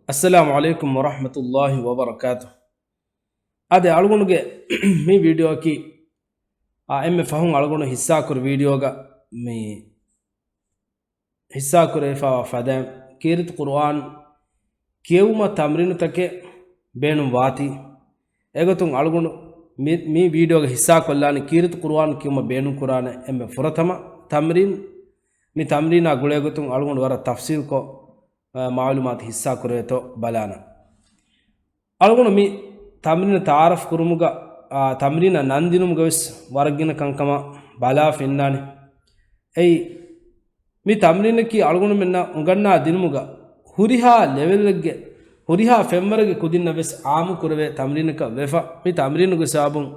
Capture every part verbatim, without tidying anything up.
އައްސަލާމު ޢަލައިކުމް ވަރަޙްމަތުﷲި ވަބަރަކާތު. އަދި އަޅުގަނޑުގެ މި ވީޑިއޯއަކީ، އާ، އެންމެ ފަހުން އަޅުގަނޑު ހިއްސާކުރި ވީޑިއޯގަ މި ހިއްސާކުރެވިފައިވާ ފަދައިން ކީރިތި ޤުރުއާން ކިޔެވުމަށް ތަމްރީނުތަކެއް ބޭނުން ވާތީ. އެގޮތުން އަޅުގަނޑު މި، މި ވީޑިއޯގަ ހިއްސާކޮށްލާނީ ކީރިތި ޤުރުއާން ކިޔުމަށް ބޭނުންކުރާނެ އެންމެ ފުރަތަމަ ތަމްރީން. މި ތަމްރީނާ ގުޅޭގޮތުން އަޅުގަނޑު ވަރަށް ތަފްސީލްކޮށް، އާ، މަޢުލޫމާތު ހިއްސާކުރެވޭތޯ ބަލާނަން. އަޅުގަނޑު މި ތަމްރީނަށް ތަޢާރަފް ކުރުމުގަ، އާ، ތަމްރީނަށް ނަން ދިނުމުގަ ވެސް ވަރަށް ގިނަ ކަންކަމަށް ބަލާ ފެންނާނެ. އެއީ، މި ތަމްރީނަކީ އަޅުގަނޑުމެންނަށް އުނގަންނާ ދިނުމުގަ ހުރިހާ ލެވެލްއެއްގެ، ހުރިހާ ފެންވަރެއްގެ ކުދިންނަށް ވެސް ޢާއްމު ކުރެވޭ ތަމްރީނަކަށް ވެފަ. މި ތަމްރީނުގެ ސަބަބުން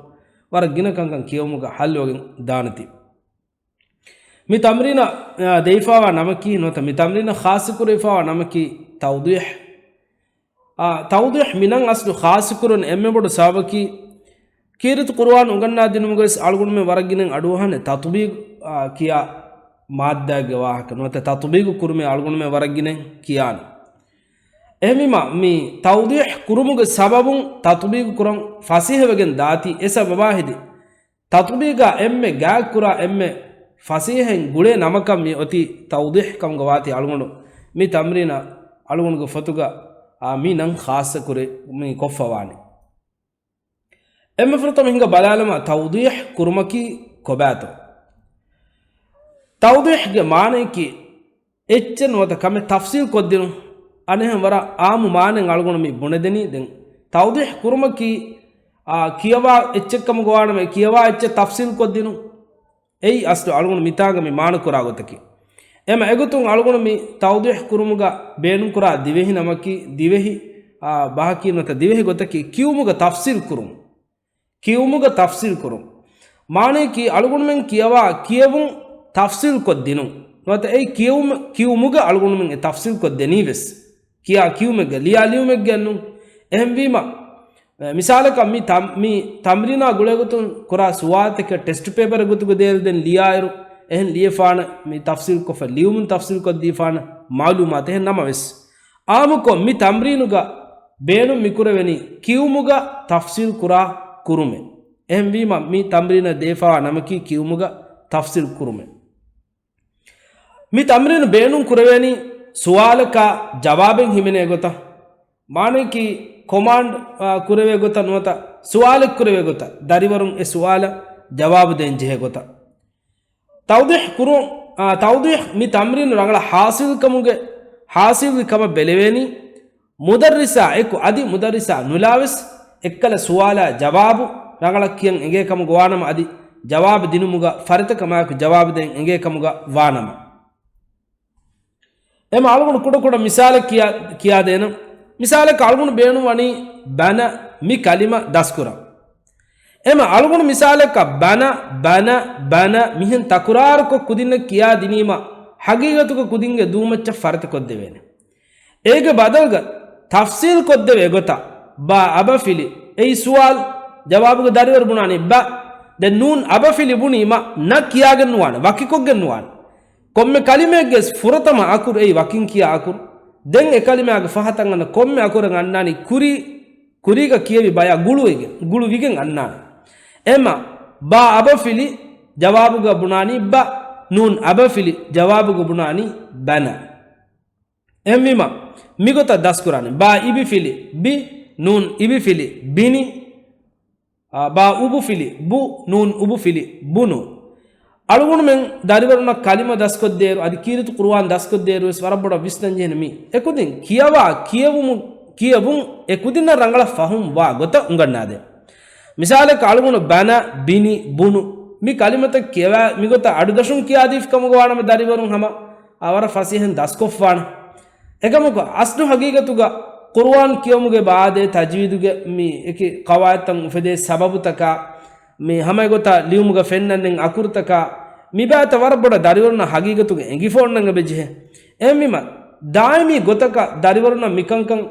ވަރަށް ގިނަ ކަންކަން ކިޔެވުމުގަ ޙައްލުވެގެން ދާނެތީ. މި ތަމްރީނަށް، އާ، ދެވިފައިވާ ނަމަކީ، ނުވަތަ މި ތަމްރީނަށް ޚާއްޞަކުރެވިފައިވާ ނަމަކީ ތައުޟީޙް. އާ، ތައުޟީޙް މިނަން އަސްލު ޚާއްޞަކުރުން އެންމެ ބޮޑު ސަބަބަކީ، ކީރިތި ޤުރުއާން އުނގަންނާ ދިނުމުގަވެސް އަޅުގަނޑުމެން ވަރަށް ގިނައިން އަޑުއަހަނެ ތަޠުބީޤް، އާ، ކިޔާ މާއްދާގެ ވާހަކަ، ނުވަތަ ތަޠުބީޤު ކުރުމޭ އަޅުގަނޑުމެން ވަރަށް ގިނައިން ކިޔާނެ. އެހެންވީމަ، މި ތައުޟީޙް ކުރުމުގެ ސަބަބުން ތަޠުބީޤު ކުރަން ފަސޭހަވެގެން ދާތީ. އެ ސަބަބާ ހެދި ތަޠުބީޤާ އެންމެ ގާތްކުރާ އެންމެ ފަސޭހައިން ގުޅޭ ނަމަކަށް މި އޮތީ ތައުޟީޙް ކަމުގަ ވާތީ. އަޅުގަނޑު މި ތަމްރީނަށް އަޅުގަނޑުގެ ފޮތުގަ، އާ، މި ނަން ޚާއްޞަކުރެ މި ކޮށްފަވާނެ. އެންމެ ފުރަތަމަ ހިނގަ ބަލާލަމާ ތައުޟީޙް ކުރުމަކީ ކޮބާތޯ؟ ތައުޟީޙްގެ މާނަޔަކީ އެއްޗެއް ނުވަތަ ކަމެއް ތަފްސީލް ކޮށްދިނުން. އަނެއްހެން ވަރަށް އާއްމު މާނައެއް އަޅުގަނޑު މި ބުނެދެނީ. ދެން ތައުޟީޙް ކުރުމަކީ، އާ، ކިޔަވާ އެއްޗެއްކަމުގަ ވާނަމަ، ކިޔަވާ އެއްޗެއް ތަފްސީލް ކޮށްދިނުން. އެއީ އަސްލު އަޅުގަނޑު މިތާނގަ މި މާނަކުރާ ގޮތަކީ. އެމަ އެގޮތުން އަޅުގަނޑު މި ތައުޟީޙް ކުރުމުގަ ބޭނުންކުރާ ދިވެހި ނަމަކީ، ދިވެހި، އާ، ބަހަކީ ނުވަތަ ދިވެހި ގޮތަކީ ކިޔުމުގަ ތަފްސީލް ކުރުން. ކިޔުމުގަ ތަފްސީލް ކުރުން. މާނަޔަކީ އަޅުގަނޑުމެން ކިޔަވާ ކިޔެވުން ތަފްސީލް ކޮށްދިނުން. ނުވަތަ އެއީ ކިޔެވުމަ-، ކިޔުމުގަ އަޅުގަނޑުމެން އެ ތަފްސީލް ކޮށްދެނީ ވެސް. ކިޔާ ކިޔުމެއްގަ، ލިޔާ ލިޔުމެއްގަ ނޫން. އެހެންވީމަ، މިސާލަކަށް މި ތަމް-، މި ތަމްރީނާ ގުޅޭގޮތުން ކުރާ ސުވާލުތަކެއް ޓެސްޓް ޕޭޕަރެއް ގޮތުގަ ދޭލަ ދެން ލިޔާއިރު، އެހެން ލިޔެފާނަ މި ތަފްސީލްކޮށްފަ ލިޔުމުން ތަފްސީލްކޮށްދީފާނަ މައުލޫމާތު. އެހެން ނަމަވެސް، އާއްމުކޮށް މި ތަމްރީނުގަ ބޭނުން މިކުރެވެނީ ކިޔުމުގަ ތަފްސީލް ކުރާ ކުރުމެއް. އެހެންވީމަ، މި ތަމްރީނަށް ދޭފައިވާ ނަމަކީ ކިޔުމުގަ ތަފްސީލް ކުރުމެއް. މި ތަމްރީނު ބޭނުން ކުރެވޭނީ ސުވާލަކާ ޖަވާބެއް ހިމެނޭ ގޮތަށް، މާނަޔަކީ ކޮމާންޑް، އާ، ކުރެވޭ ގޮތަށް ނުވަތަ ސުވާލެއް ކުރެވޭ ގޮތަށް، ދަރިވަރުން އެ ސުވާލަށް ޖަވާބު ދޭން ޖެހޭ ގޮތަށް. ތައުޟީޙް ކުރުން، އާ، ތައުޟީޙް މި ތަމްރީނު ރަނގަޅަށް ޙާޞިލްކަމުގެ، ޙާޞިލްވި ކަމަށް ބެލެވޭނީ، މުދައްރިސާ އެކު އަދި މުދައްރިސާ ނުލާވެސް އެއްކަލަ ސުވާލާ ޖަވާބު ރަނގަޅަށް ކިޔަން އެނގޭ ކަމުގަ ވާނަމަ އަދި ޖަވާބު ދިނުމުގަ ފަރިތަކަށް މާކު ޖަވާބު ދޭން އެނގޭ ކަމުގަ ވާނަމަ. އެމަ އަޅުގަނޑު ކުޑަކުޑަ މިސާލެއް ކިޔާ، ކިޔާދޭނަން. މިސާލަކަށް އަޅުގަނޑު ބޭނުންވަނީ ބަނަ މި ކަލިމަ ދަސްކުރަން. އެމަ އަޅުގަނޑު މިސާލަކަށް ބަނަ، ބަނަ، ބަނަ މިހެން ތަކުރާރުކޮށް ކުދިންނަށް ކިޔާ ދިނީމަ، ހަގީގަތުގަ ކުދިންގެ ދޫމައްޗަށް ފަރިތަކޮށްދެވޭނެ. އޭގެ ބަދަލުގަ ތަފްސީލް ކޮށްދެވޭ ގޮތަށް، ބާ އަބަފިލި، އެއީ ސުވާލު، ޖަވާބުގެ ދަރިވަރު ބުނާނީ ބަ. ދެން ނޫން އަބަފިލި ބުނީމަ، ނަ ކިޔާގެން ނުވާނެ، ވަކިކޮށްގެން ނުވާނެ. ކޮންމެ ކަލިމައެއްގެ ފުރަތަމަ އަކުރު އެއީ ވަކިން ކިޔާ އަކުރު. ދެން އެ ކަލިމާގެ ފަހަތަށް އަންނަ ކޮންމެ އަކުރެއް އަންނާނީ ކުރީ، ކުރީގަ ކިޔެވި ބަޔާ ގުޅުވިގެން، ގުޅުވިގެން އަންނާނެ. އެމަ، ބާ އަބަފިލި ޖަވާބުގަ ބުނާނީ ބަ، ނޫން އަބަފިލި ޖަވާބުގަ ބުނާނީ ބަނަ. އެހެންވީމަ، މިގޮތަށް ދަސްކުރާނީ. ބާ އިބިފިލި ބި، ނޫން އިބިފިލި ބިނި. އާ، ބާ އުބުފިލި ބު، ނޫން އުބުފިލި ބުނު. އަޅުގަނޑުމެން ދަރިވަރުންނަށް ކަލިމަ ދަސްކޮށްދޭއިރު، އަދި ކީރިތި ޤުރުއާން ދަސްކޮށްދޭއިރު ވެސް ވަރަށް ބޮޑަށް ވިސްނަން ޖެހޭނެ މީ. އެކުދިން ކިޔަވާ ކިޔެވުމު، ކިޔެވުން އެކުދިންނަށް ރަނގަޅަށް ފަހުމް ވާ ގޮތަށް އުނގަންނާދޭ. މިސާލަކަށް އަޅުގަނޑު ބަނަ، ބިނި، ބުނު. މި ކަލިމަތައް ކިޔަވާ މިގޮތަށް އަޑުދަށުން ކިޔާދީފި ކަމުގަ ވާނަމަ ދަރިވަރުން ހަމަ އާ، ވަރަށް ފަސޭހައިން ދަސްކޮށްފާނެ. އެކަމަކު، އަސްލު ހަގީގަތުގަ ޤުރުއާން ކިޔުމުގެ ބާދޭ ތަޖްވީދުގެ މި އެކި ޤަވާއިދުތައް އުފެދޭ ސަބަބުތަކާ، މި ހަމަ އެގޮތަށް ލިޔުމުގަ ފެންނަންނެން އަކުރުތަކާ، މިބާތައް ވަރަށް ބޮޑަށް ދަރިވަރުންނަށް ހަގީގަތުގަ އެނގިފަ އޮންނަން އެބަޖެހޭ. އެހެންވީމަ، ދާއިމީ ގޮތަކަށް ދަރިވަރުންނަށް މިކަންކަން،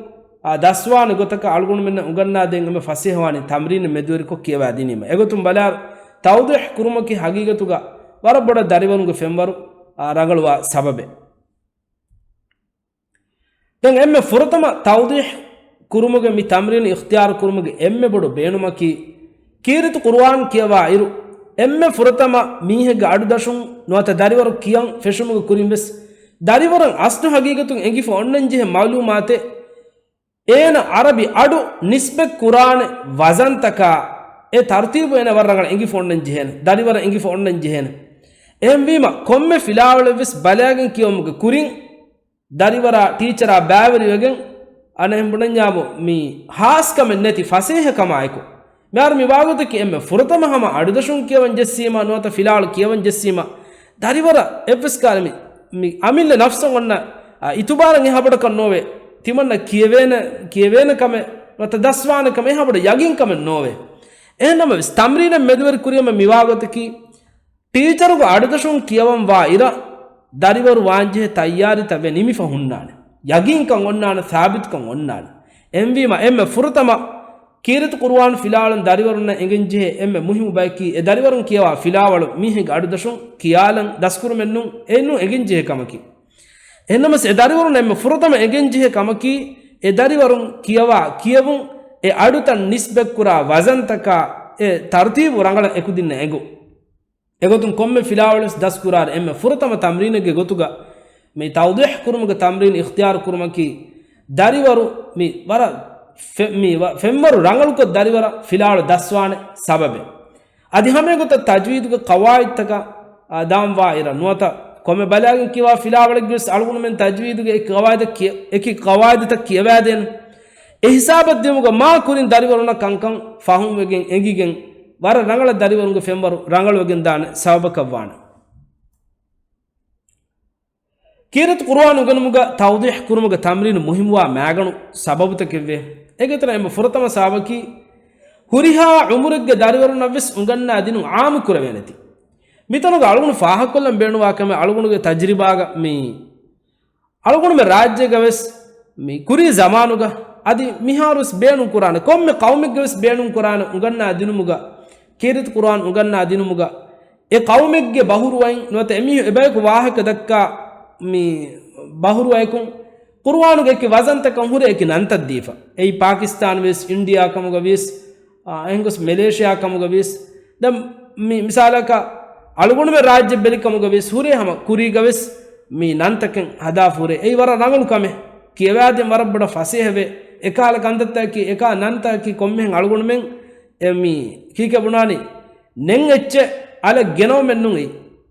އާ، ދަސްވާނެ ގޮތަކަށް އަޅުގަނޑުމެންނަށް އުނގަންނާދޭން އެންމެ ފަސޭހަވާނީ ތަމްރީނެއް މެދުވެރިކޮށް ކިޔަވާ ދިނީމަ. އެގޮތުން ބަލާއިރު، ތައުޟީޙް ކުރުމަކީ ހަގީގަތުގަ ވަރަށް ބޮޑަށް ދަރިވަރުންގެ ފެންވަރު، އާ، ރަނގަޅުވާ ސަބަބެއް. ދެން އެންމެ ފުރަތަމަ ތައުޟީޙް ކުރުމުގެ މި ތަމްރީނު އިޚްތިޔާރު ކުރުމުގެ އެންމެ ބޮޑު ބޭނުމަކީ، ކީރިތި ޤުރުއާން ކިޔަވާ އިރު، އެންމެ ފުރަތަމަ މީހެއްގެ އަޑުދަށުން ނުވަތަ ދަރިވަރު ކިޔަން ފެށުމުގެ ކުރިން ވެސް، ދަރިވަރަށް އަސްލު ހަގީގަތުން އެނގިފަ އޮންނަން ޖެހޭ މައުލޫމާތެއް، އޭނަ އަރަބި އަޑު ނިސްބަތް ކުރާނެ ވަޒަންތަކާ، އެ ތަރުތީބު އޭނަ ވަރަށް ރަނގަޅަށް އެނގިފަ އޮންނަން ޖެހޭނެ، ދަރިވަރަށް އެނގިފަ އޮންނަން ޖެހޭނެ. އެހެންވީމަ، ކޮންމެ ފިލާވަޅެއް ވެސް ބަލާގެން ކިޔެވުމުގެ ކުރިން، ދަރިވަރާ ޓީޗަރާ ބައިވެރިވެގެން، އަނެއް ބުނަންޏާމު މި ހާސްކަމެއް ނެތި ފަސޭހަކަމާއެކު، މިހާރު މި ވާގޮތަކީ އެންމެ ފުރަތަމަ ހަމަ އަޑުދަށުން ކިޔަވަން ޖެއްސީމަ، ނުވަތަ ފިލާވަޅު ކިޔަވަން ޖެއްސީމަ، ދަރިވަރަށް އެއްވެސް ކާލެ މި، މި އަމިއްލަ ނަފްސަށް އޮންނަ، އަ، އިތުބާރަށް އެހާ ބޮޑަކަށް ނޯވޭ. ތިމަންނަ ކިޔެވޭނެ، ކިޔެވޭނެ ކަމެއް، ނުވަތަ ދަސްވާނެ ކަމެއް އެހާ ބޮޑަށް ޔަގީން ކަމެއް ނޯވޭ. އެހެން ނަމަވެސް، ތަމްރީނެއް މެދުވެރި ކުރީމަ މި ވާގޮތަކީ، ޓީޗަރުގެ އަޑުދަށުން ކިޔަވަން ވާ އިރަށް، ދަރިވަރު ވާންޖެހޭ ތައްޔާރީތައް ވެ ނިމިފަ ހުންނާނެ. ޔަގީންކަން އޮންނާނެ، ސާބިތުކަން އޮންނާނެ. އެހެންވީމަ، އެންމެ ފުރަތަމަ ކީރިތި ޤުރުއާން ފިލާވަޅުން ދަރިވަރުންނަށް އެނގެންޖެހޭ އެންމެ މުހިއްމު ބަޔަކީ، އެ ދަރިވަރުން ކިޔަވާ ފިލާވަޅު މީހެއްގެ އަޑުދަށުން ކިޔާލަން ދަސްކުރުމެއްނޫން، އެއްނޫން އެނގެންޖެހޭ ކަމަކީ. އެހެންނަމަސް އެ ދަރިވަރުން އެންމެ ފުރަތަމަ އެނގެންޖެހޭ ކަމަކީ، އެ ދަރިވަރުން ކިޔަވާ ކިޔެވުން އެ އަޑުތައް ނިސްބަތްކުރާ ވަޒަންތަކާ އެ ތަރުތީބު ރަނގަޅަށް އެކުދިންނަށް އެނގުން. އެގޮތުން ކޮންމެ ފިލާވަޅެސް ދަސްކުރާއިރު އެންމެ ފުރަތަމަ ތަމްރީނެއްގެ ގޮތުގަ މި ތައުޟީޙް ކުރުމުގެ ތަމްރީން އިޚްތިޔާރު ކުރުމަކީ، ދަރިވަރު މި ވަރަށް ފެ-، މި ވަ-، ފެންވަރު ރަނގަޅުކޮށް ދަރިވަރަށް ފިލާވަޅު ދަސްވާނެ ސަބަބެއް. އަދި ހަމައެގޮތަށް ތަޖްވީދުގެ ޤަވާއިދުތަކަށް، އާ، ދާންވާ އިރަށް ނުވަތަ ކޮންމެ ބަލާގެން ކިޔަވާ ފިލާވަޅެއްގެ ވެސް އަޅުގަނޑުމެން ތަޖްވީދުގެ އެކި ޤަވާއިދަށް ކިޔަ-، އެކި ޤަވާއިދުތައް ކިޔަވާދޭނެ. އެ ހިސާބަށް ދިޔުމުގަ މާ ކުރިން ދަރިވަރުންނަށް ކަންކަން ފަހުމްވެގެން އެނގިގެން، ވަރަށް ރަނގަޅަށް ދަރިވަރުންގެ ފެންވަރު ރަނގަޅުވެގެން ދާނެ ސަބަބަކަށް ވާނެ. ކީރިތި ޤުރުއާން އުނގެނުމުގަ ތައުޟީޙް ކުރުމުގެ ތަމްރީނު މުހިއްމުވާ މައިގަނޑު ސަބަބުތަކެއްވޭ. އޭގެތެރޭ އެންމެ ފުރަތަމަ ސަބަބަކީ، ހުރިހާ ޢުމުރެއްގެ ދަރިވަރުންނަށްވެސް އުނގަންނާ ދިނުން ޢާއްމު ކުރެވޭނެތީ. މިތަނުގަ އަޅުގަނޑު ފާހަގަކޮށްލަން ބޭނުންވާ ކަމެއް އަޅުގަނޑުގެ ތަޖްރިބާގަ މި އަޅުގަނޑުމެ ރާއްޖޭގަ ވެސް މި ކުރީ ޒަމާނުގަ އަދި މިހާރު ވެސް ބޭނުން ކުރާނެ، ކޮންމެ ޤައުމެއްގެ ވެސް ބޭނުން ކުރާނެ އުނގަންނާ ދިނުމުގަ، ކީރިތި ޤުރުއާން އުނގަންނާ ދިނުމުގަ، އެ ޤައުމެއްގެ ބަހުރުވައިން ނުވަތަ އެމީހުން އެބަޔަކު ވާހަކަ ދައްކާ މި ބަހުރުވަޔަކުން ޤުރުއާނުގެ އެކި ވަޒަންތަކަށް ހުރެ އެކި ނަންތައް ދީފަ. އެއީ ޕާކިސްތާން ވިޔަސް، އިންޑިއާ ކަމުގަ ވިޔަސް، އާ، އެހެންގޮސް މެލޭޝިއާ ކަމުގަ ވިޔަސް، ދެން މި މިސާލަކަށް އަޅުގަނޑުމެ ރާއްޖެ ބެލި ކަމުގަ ވިޔަސް ހުރޭ ހަމަ ކުރީގަ ވެސް މި ނަންތަކެއް ހަދާފަ ހުރޭ. އެއީ ވަރަށް ރަނގަޅު ކަމެއް. ކިޔަވާދޭން ވަރަށް ބޮޑަށް ފަސޭހަވޭ. އެކަހަލަ ކަންތައްތަކަކީ، އެކަހަލަ ނަންތަކަކީ ކޮންމެހެން އަޅުގަނޑުމެން އެ މި ކީކޭ ބުނާނީ؟ ނެތް އެއްޗެއް އަލަށް ގެނައުމެއްނޫން އެއީ.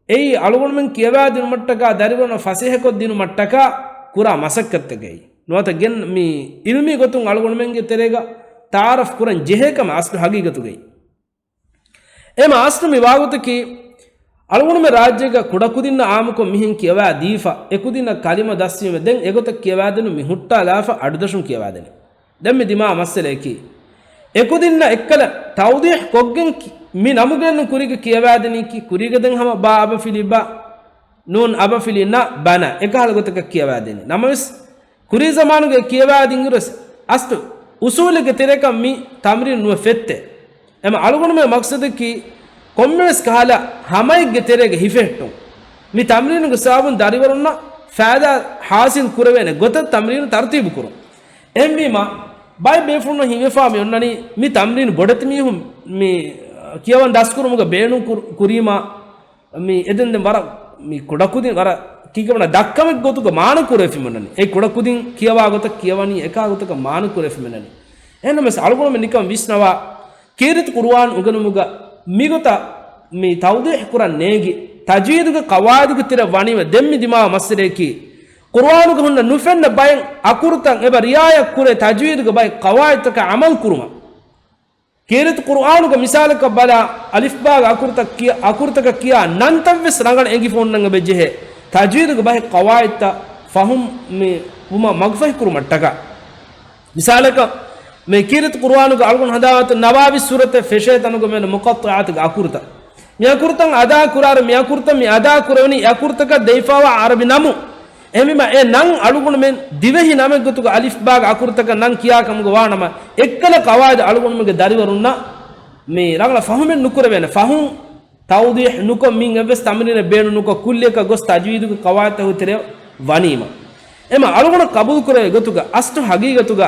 އެއީ އަޅުގަނޑުމެން ކިޔަވާދިނުމަށްޓަކާ، ދަރިވަރުންނަށް ފަސޭހަކޮށްދިނުމަށްޓަކާ ކުރާ މަސައްކަތްތަކެއް. ނުވަތަ ގެން މި އިލްމީ ގޮތުން އަޅުގަނޑުމެންގެ ތެރޭގަ ތަޢާރަފް ކުރަން ޖެހޭ ކަމަށް އަސްލު ހަގީގަތުގައި. އެމަ އަސްލު މި ވާގޮތަކީ، އަޅުގަނޑުމެ ރާއްޖޭގަ ކުޑަކުދިންނަށް އާއްމުކޮށް މިހެން ކިޔަވާ ދީފަ، އެކުދިންނަށް ކަލިމަ ދަސްވީމަ ދެން އެގޮތަށް ކިޔަވާދިނުން މި ހުއްޓާލާފަ އަޑުދަށުން ކިޔަވާދެނީ. ދެން މި ދިމާ މައްސަލަޔަކީ، އެކުދިންނަށް އެއްކަލަ ތައުޟީޙް ކޮށްގެން ކި-، މި ނަމުގެންނު ކުރީގަ ކިޔަވާދެނީކީ، ކުރީގަ ދެން ހަމަ ބާ އަބަފިލި ބަ، ނޫން އަބަފިލި ނަ، ބަނަ، އެކަހަލަ ގޮތަކަށް ކިޔަވާދެނީ. ނަމަވެސް، ކުރީ ޒަމާނުގެ ކިޔަވާދިން އިރުވެސް އަސްލު އުސޫލެއްގެ ތެރޭކަށް މި ތަމްރީން ނުވެ ފެއްތޭ. އެމަ އަޅުގަނޑުމެ މަޤްޞަދަކީ ކޮންމެވެސް ކަހަލަ ހަމައެއްގެ ތެރޭގަ ހިފެހެއްޓުން. މި ތަމްރީނުގެ ސަބަބުން ދަރިވަރުންނަށް ފައިދާ ޙާޞިލް ކުރެވޭނެ ގޮތަށް ތަމްރީނު ތަރުތީބު ކުރުން. އެހެންވީމަ، ބައެއް ބޭފުޅުންނަށް ހީވެފާ މި އޮންނަނީ މި ތަމްރީނު ބޮޑެތި މީހުން މި ކިޔަވަން ދަސްކުރުމުގަ ބޭނުން ކުރ-، ކުރީމަ، މި އެދެން ދެން ވަރަށް މި ކުޑަކުދިން ވަރަށް ކީކޭ ބުނާ ދަށްކަމެއް ގޮތުގަ މާނަ ކުރެފި މި އޮންނަނީ. އެ ކުޑަކުދިން ކިޔަވާ ގޮތަށް ކިޔަވަނީ އެކާ ގޮތަކަށް މާނަ ކުރެފި މި އޮންނަނީ. އެހެންނަމަވެސް އަޅުގަނޑުމެން ނިކަން ވިސްނަވާ، ކީރިތި ޤުރުއާން އުނގެނުމުގަ މިގޮތަށް މި ތައުޟީޙް ކުރަން ނޭނގި، ތަޖްވީދުގެ ޤަވާއިދުގެ ތެރެ ވަނީމަ ދެން މި ދިމާވާ މައްސަލަޔަކީ، ޤުރުއާނުގަ ހުންނަ ނުފެންނަ ބައެއް އަކުރުތައް އެބަ ރިޢާޔަތް ކުރޭ ތަޖްވީދުގެ ބައެއް ޤަވާއިދުތަކަށް ޢަމަލު ކުރުމަށް. ކީރިތި ޤުރުއާނުގެ މިސާލަކަށް ބަލާ، އަލިފްބާގެ އަކުރުތައް ކިޔާ، އަކުރުތަކަށް ކިޔާ ނަންތައްވެސް ރަނގަޅަށް އެނގިފަ އޮންނަން އެބަ ޖެހޭ. ތަޖްވީދުގެ ބަހެއް ޤަވާއިދުތައް ފަހުމް މި ވުމަށް މަގުފަހި ކުރުމަށްޓަކާ. މިސާލަކަށް، މި ކީރިތި ޤުރުއާނުގެ އަޅުގަނޑު ހަނދާންވާތަން ނަވާވީ ސޫރަތެއް ފެށޭ ތަނުގަ މި އޮންނަ މުޤައްޠަޢާތުގެ އަކުރުތައް. މި އަކުރުތައް އަދާ ކުރާއިރު، މި އަކުރުތައް މި އަދާ ކުރެވެނީ އެ އަކުރުތަކަށް ދެވިފައިވާ ޢަރަބި ނަމު. އެހެންވީމަ އެ ނަން އަޅުގަނޑުމެން ދިވެހި ނަމެއްގޮތުގަ އަލިފްބާގެ އަކުރުތަކަށް ނަން ކިޔާ ކަމުގަ ވާނަމަ، އެއްކަލަ ޤަވާއިދު އަޅުގަނޑުމެންގެ ދަރިވަރުންނަށް މި ރަނގަޅަށް ފަހުމެއް ނުކުރެވޭނެ. ފަހުން ތައުޟީޙް ނުކޮށް، މިން އެއްވެސް ތަމްރީނެއް ބޭނުން ނުކޮށް، ކުއްލިއަކަށް ގޮސް ތަޖްވީދުގެ ޤަވާއިދުތަކުގެ ތެރެ ވަނީމަ. އެމަ އަޅުގަނޑަށް ޤަބޫލުކުރެވޭ ގޮތުގަ އަސްލު ހަގީގަތުގަ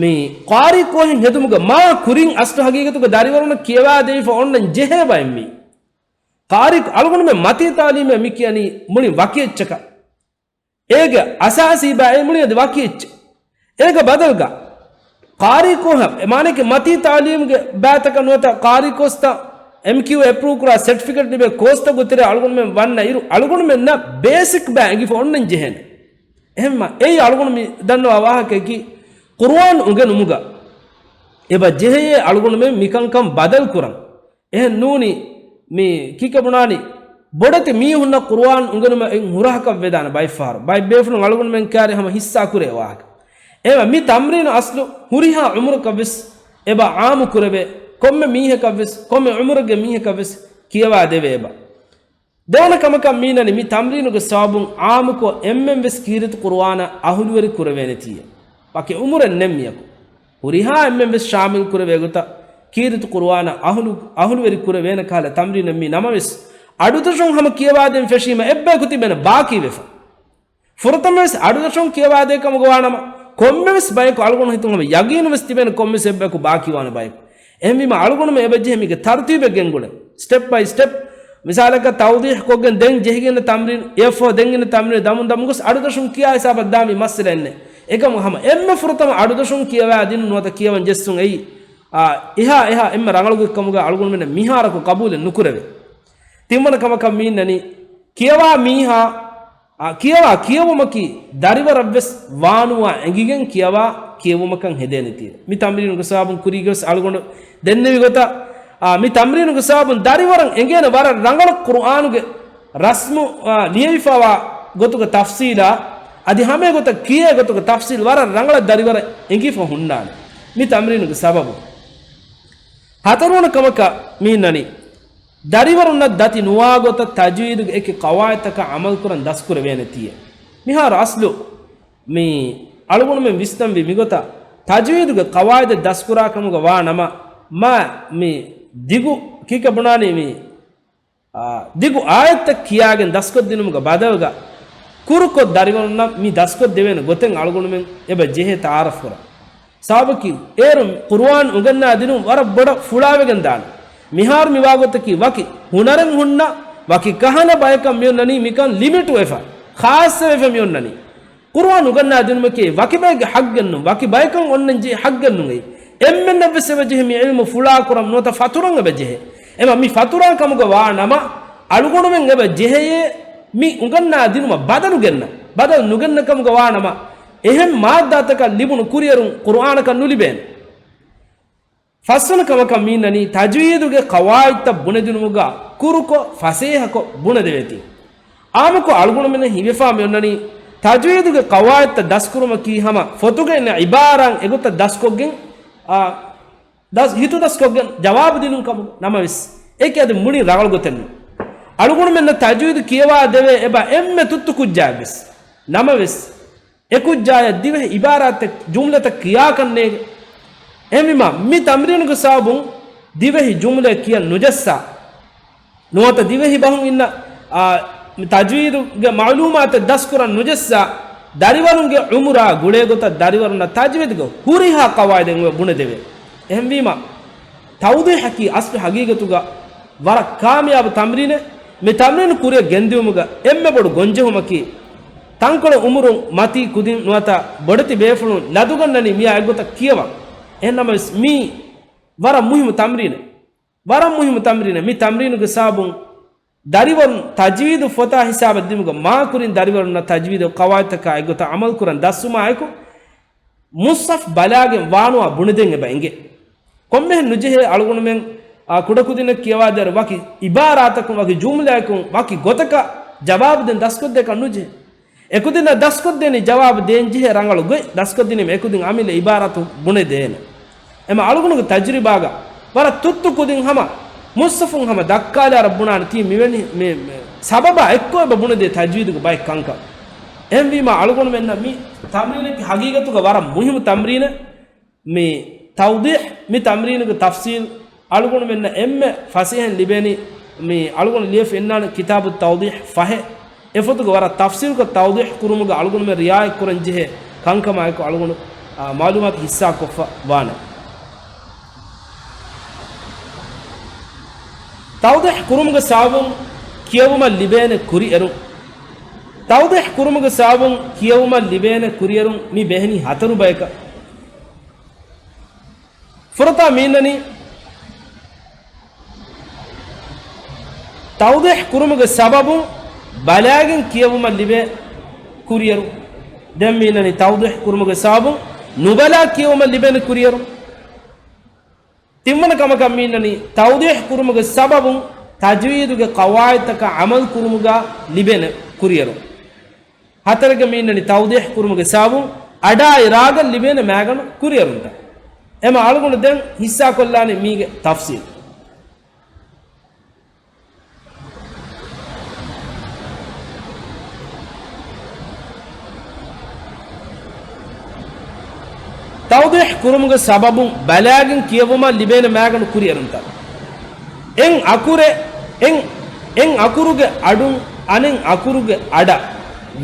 މި ޤާރީ ކޯހެއް ހެދުމުގަ މާ ކުރިން އަސްލު ހަގީގަތުގަ ދަރިވަރުންނަށް ކިޔަވާދެވިފަ އޮންނަން ޖެހޭ ބައެއް މީ. ޤާރީ އަޅުގަނޑުމެން މަތީ ތަޢުލީމޭ މި ކިޔަނީ މުޅި ވަކި އެއްޗަކަށް. އޭގެ އަސާސީ ބައެއް މުޅި އަދި ވަކި އެއްޗެއް. އޭގެ ބަދަލުގަ ޤާރީ ކޯހަށް، އެ މާނައަކީ މަތީ ތަޢުލީމުގެ ބައިތަކަށް ނުވަތަ ޤާރީ ކޯސްތައް، އެމްކިޔޫ އެޕްރޫވް ކުރާ ސެޓްފިކެޓް ލިބޭ ކޯސްތަކުގެ ތެރޭ އަޅުގަނޑުމެން ވަންނަ އިރު، އަޅުގަނޑުމެންނަށް ބޭސިކް ބައި އެނގިފަ އޮންނަން ޖެހޭނެ. އެހެންމަ އެއީ އަޅުގަނޑު މި ދަންނަވާ ވާހަކައަކީ، ޤުރުއާން އުނގެނުމުގަ އެބަ ޖެހެޔޭ އަޅުގަނޑުމެން މިކަންކަން ބަދަލު ކުރަން. އެހެން ނޫނީ، މި ކީކޭ ބުނާނީ، ބޮޑެތި މީހުންނަށް ޤުރުއާން އުނގެނުމަށް އެއް ހުރަހަކަށް ވެދާނެ ބައެއްފަހަރު. ބައެއް ބޭފުޅުން އަޅުގަނޑުމެން ކާރި ހަމަ ހިއްސާ ކުރޭ ވާހަކަ. އެވަ މި ތަމްރީނު އަސްލު ހުރިހާ ޢުމުރަކަށް ވެސް އެބަ ޢާއްމު ކުރެވޭ، ކޮންމެ މީހަކަށް ވެސް، ކޮންމެ ޢުމުރެއްގެ މީހަކަށް ވެސް ކިޔަވާ ދެވޭ އެބަ. ދެވަނަ ކަމަކަށް މީނަނީ މި ތަމްރީނުގެ ސަބަބުން ޢާއްމުކޮށް އެންމެން ވެސް ކީރިތި ޤުރުއާނަށް އަހުލުވެރި ކުރެވޭނެތީ. ވަކި ޢުމުރެއް ނެތް މިޔަކު. ހުރިހާ އެންމެން ވެސް ޝާމިލް ކުރެވޭ ގޮތަށް ކީރިތި ޤުރުއާނަށް އަހުލު، އަހުލުވެރި ކުރެވޭނެ ކަހަލަ ތަމްރީނެއް މީ. ނަމަވެސް، އަޑުދޮށުން ހަމަ ކިޔަވާދޭން ފެށީމަ އެއްބަޔަކު ތިބޭނެ ބާކީވެފަ. ފުރަތަމަވެސް އަޑުދޮށުން ކިޔަވާދޭ ކަމުގަ ވާނަމަ، ކޮންމެވެސް ބަޔަކު އަޅުގަނޑު ހިތުން ހަމަ ޔަގީނުވެސް ތިބޭނެ ކޮންމެވެސް އެއްބަޔަކު ބާކީވާނެ ބަޔަކު. އެހެންވީމަ އަޅުގަނޑުމެން އެބަ ޖެހޭ މީގެ ތަރުތީބެއް ގެންގުޅެ. ސްޓެޕް ބައި ސްޓެޕް. މިސާލަކަށް ތައުޟީޙް ކޮށްގެން ދެން ޖެހިގެން ތަމްރީން، އެއަށްފަހު ދެން އިން ތަމްރީން ދަމުން ދަމުން ގޮސް އަޑުދޮށުން ކިޔާ ހިސާބަށް ދާ މި މައްސަލައެއް ނެތް. އެކަމު ހަމަ އެންމެ ފުރަތަމަ އަޑުދޮށުން ކިޔަވާ ދިނުން ނުވަތަ ކިޔަވަން ޖެއްސުން އެއީ، އާ، އެހާ އެހާ އެންމެ ރަނގަޅު ގޮތްކަމުގަ އަޅުގަނޑުމެންނަށް މިހާރަކު ޤަބޫލެއް ނުކުރެވޭ. ތިންވަނަ ކަމަކަށް މީންނަނީ، ކިޔަވާ މީހާ، އާ، ކިޔަވާ ކިޔެވުމަކީ ދަރިވަރަށްވެސް ވާނުވާ އެނގިގެން ކިޔަވާ ކިޔެވުމަކަށް ހެދޭނެތީ. މި ތަމްރީނުގެ ސަބަބުން ކުރީގެވެސް އަޅުގަނޑު ދެންނެވި ގޮތަށް، އާ، މި ތަމްރީނުގެ ސަބަބުން ދަރިވަރަށް އެނގޭނެ ވަރަށް ރަނގަޅަށް ޤުރުއާނުގެ ރަސްމު، އާ، ލިޔެވިފަވާ ގޮތުގެ ތަފްސީލާ، އަދި ހަމައެގޮތަށް ކިޔޭ ގޮތުގެ ތަފްސީލް ވަރަށް ރަނގަޅަށް ދަރިވަރަށް އެނގިފަ ހުންނާނެ. މި ތަމްރީނުގެ ސަބަބުން. ހަތަރުވަނަ ކަމަކަށް މީންނަނީ، ދަރިވަރުންނަށް ދަތި ނުވާ ގޮތަށް ތަޖްވީދުގެ އެކި ޤަވާޢިދުތަކާ ޢަމަލުކުރަން ދަސްކުރެވޭނެތީ. މިހާރު އަސްލު މި އަޅުގަނޑުމެން ވިސްނަންވީ މިގޮތަށް، ތަޖްވީދުގެ ޤަވާޢިދެއް ދަސްކުރާ ކަމުގަ ވާ ނަމަ، މާ މި ދިގު ކީކޭ ބުނާނީ މި، އާ، ދިގު އާޔަތްތައް ކިޔާގެން ދަސްކޮށްދިނުމުގެ ބަދަލުގަ، ކުރުކޮށް ދަރިވަރުންނަށް މި ދަސްކޮށްދެވޭނެ ގޮތެއް އަޅުގަނޑުމެން އެބަ ޖެހޭ ތަޢާރަފް ކުރަން. ސަބަބަކީ، އޭރު ޤުރުއާން އުނގަންނާ ދިނުން ވަރަށް ބޮޑަށް ފުޅާވެގެން ދާނެ. މިހާރު މި ވާގޮތަކީ ވަކި ހުނަރެއް ހުންނަ، ވަކި ކަހަލަ ބަޔަކަށް މިއޮންނަނީ މިކަން ލިމިޓްވެފަ، ޚާއްޞަވެފަ މިއޮންނަނީ. ޤުރުއާން އުނގަންނާ ދިނުމަކީ ވަކި ބައެއްގެ ޙައްޤެއް ނޫން، ވަކި ބަޔަކަށް އޮންނަން ޖެހޭ ޙައްޤެއް ނޫން އެއީ. އެންމެންނަށްވެސް އެބަ ޖެހޭ މި ޢިލްމު ފުޅާކުރަން ނުވަތަ ފަތުރަން އެބަ ޖެހޭ. އެމަ މި ފަތުރާ ކަމުގަ ވާ ނަމަ، އަޅުގަނޑުމެން އެބަ ޖެހެޔޭ މި އުނގަންނާ ދިނުމަށް ބަދަލު ގެންނަ، ބަދަލު ނުގެންނަ ކަމުގަ ވާ ނަމަ، އެހެން މާއްދާތަކަށް ލިބުނު ކުރިއެރުން ޤުރުއާނަކަށް ނުލިބޭނެ. ފަސްވަނަ ކަމަކަށް މީންނަނީ، ތަޖްވީދުގެ ޤަވާޢިދުތައް ބުނެދިނުމުގަ ކުރުކޮށް، ފަސޭހަކޮށް ބުނެދެވޭތީ. އާއްމުކޮށް އަޅުގަނޑުމެންނަށް ހީވެފާ މިއޮންނަނީ، ތަޖްވީދުގެ ޤަވާޢިދުތައް ދަސްކުރުމަކީ ހަމަ ފޮތުގަ އިންނަ ޢިބާރާތް އެގޮތަށް ދަސްކޮށްގެން، އާ، ދަސް، ހިތުދަސްކޮށްގެން ޖަވާބު ދިނުން ކަމުގަ. ނަމަވެސް، އޭކެ އަދި މުޅި ރަނގަޅު ގޮތެއް ނޫން. އަޅުގަނޑުމެންނަށް ތަޖްވީދު ކިޔަވާ ދެވޭ އެބަ އެންމެ ތުއްތު ކުއްޖާއެއްވެސް. ނަމަވެސް، އެ ކުއްޖާޔަށް ދިވެހި ޢިބާރާތެއް، ޖުމްލަތައް ކިޔާކަށް ނޭނގެ. އެހެންވީމާ، މި ތަމްރީނުގެ ސަބަބުން ދިވެހި ޖުމްލައެއް ކިޔަން ނުޖައްސާ. ނުވަތަ ދިވެހި ބަހުން އިންނަ، އާ، މި ތަޖްވީދުގެ މަޢުލޫމާތެއް ދަސްކުރަން ނުޖައްސާ، ދަރިވަރުންގެ ޢުމުރާ ގުޅޭ ގޮތަށް ދަރިވަރުންނަށް ތަޖްވީދުގެ ހުރިހާ ޤަވާޢިދެއް އެބަ ބުނެދެވޭ. އެހެންވީމަ، ތައުޟީޙަކީ އަސްލު ޙަޤީޤަތުގަ ވަރަށް ކާމިޔާބު ތަމްރީނެއް. މި ތަމްރީނު ކުރިއަށް ގެންދިއުމުގަ އެންމެ ބޮޑު ގޮންޖެހުމަކީ، ތަންކޮޅެއް އުމުރުން މަތީ ކުދިން ނުވަތަ ބޮޑެތި ބޭފުޅުން ލަދުގަންނަނީ މިއާ އެއްގޮތަށް ކިޔަވަން. އެހެންނަމަވެސް، މީ ވަރަށް މުހިއްމު ތަމްރީނެއް. ވަރަށް މުހިއްމު ތަމްރީނެއް. މި ތަމްރީނުގެ ސަބަބުން ދަރިވަރުން ތަޖްވީދު ފޮތާ ހިސާބަށް ދިމުގަ މާކުރިން ދަރިވަރުންނަށް ތަޖްވީދު ޤަވާޢިދުތަކާ އެއްގޮތަށް ޢަމަލުކުރަން ދަސްވުމާއެކު، މުޞްޙަފް ބަލާގެން ވާނުވާ ބުނެދޭން އެބަ އެނގޭ. ކޮންމެހެން ނުޖެހޭ އަޅުގަނޑުމެން، އާ، ކުޑަކުދިންނަށް ކިޔަވާދޭއިރު ވަކި ޢިބާރާތަކުން، ވަކި ޖުމްލައަކުން، ވަކި ގޮތަކަށް ޖަވާބު ދޭން ދަސްކޮށްދޭކަށް ނުޖެހޭ. އެކުދިންނަށް ދަސްކޮށްދޭނީ ޖަވާބު ދޭންޖެހޭ ރަނގަޅު ގޮތް، ދަސްކޮށްދިނީމަ އެކުދިން އަމިއްލަ ޢިބާރާތު ބުނެދޭނެ. އެމަ އަޅުގަނޑުގެ ތަޖުރިބާގަ ވަރަށް ތުއްތު ކުދިން ހަމަ މުޞްޙަފުން ހަމަ ދައްކާލާރަށް ބުނާނެ ތީ މިވެނި މި، މި ސަބަބާ އެއްކޮށް އެބަ ބުނެދޭ ތަޖްވީދުގެ ބައެއް ކަންކަން. އެހެންވީމާ އަޅުގަނޑުމެންނަށް މި ތަމްރީނަކީ ޙަޤީޤަތުގަ ވަރަށް މުހިއްމު ތަމްރީނެއް. މި ތައުޟީޙް، މި ތަމްރީނުގެ ތަފްޞީލް އަޅުގަނޑުމެންނަށް އެންމެ ފަސޭހައިން ލިބޭނީ، މި އަޅުގަނޑު ލިޔެފަ އިންނާނެ ކިތާބު ތައުޟީޙް ފަހެއް. އެފޮތުގަ ވަރަށް ތަފްސީލުކޮށް ތައުޟީޙު ކުރުމުގަ އަޅުގަނޑުމެން ރިޢާޔަތް ކުރަން ޖެހޭ ކަންކަމާއެކު އަޅުގަނޑު، އާ، މަޢުލޫމާތު ހިއްސާކޮށްފަ ވާނެ. ތައުޟީޙު ކުރުމުގެ ސަބަބުން ކިޔެވުމަށް ލިބޭނެ ކުރިއެރުން. ތައުޟީޙު ކުރުމުގެ ސަބަބުން ކިޔެވުމަށް ލިބޭނެ ކުރިއެރުން މި ބެހެނީ ހަތަރު ބަޔަކަށް. ފުރަތަމަ މީންނަނީ ތައުޟީޙު ކުރުމުގެ ސަބަބުން ބަލާގެން ކިޔެވުމަށް ލިބޭ ކުރިއެރުން. ދެން މީންނަނީ ތައުޟީޙު ކުރުމުގެ ސަބަބުން ނުބަލާ ކިޔެވުމަށް ލިބޭނެ ކުރިއެރުން. ތިންވަނަ ކަމަކަށް މީންނަނީ ތައުޟީޙު ކުރުމުގެ ސަބަބުން ތަޖްވީދުގެ ޤަވާޢިދުތަކަށް ޢަމަލު ކުރުމުގަ ލިބޭނެ ކުރިއެރުން. ހަތަރެއްގަ މީންނަނީ ތައުޟީޙު ކުރުމުގެ ސަބަބުން އަޑާއި ރާގަށް ލިބޭނެ މާގަނޑު ކުރިއެރުންތައް. އެމަ އަޅުގަނޑު ދެން ހިއްސާކޮށްލާނީ މީގެ ތަފްސީލް. ތައުޟީޙު ކުރުމުގެ ސަބަބުން ބަލާގެން ކިޔެވުމަށް ލިބޭނެ މާގަނޑު ކުރިއެރުންތައް. އެއް އަކުރެއް، އެއް، އެއް އަކުރުގެ އަޑުން އަނެއް އަކުރުގެ އަޑަށް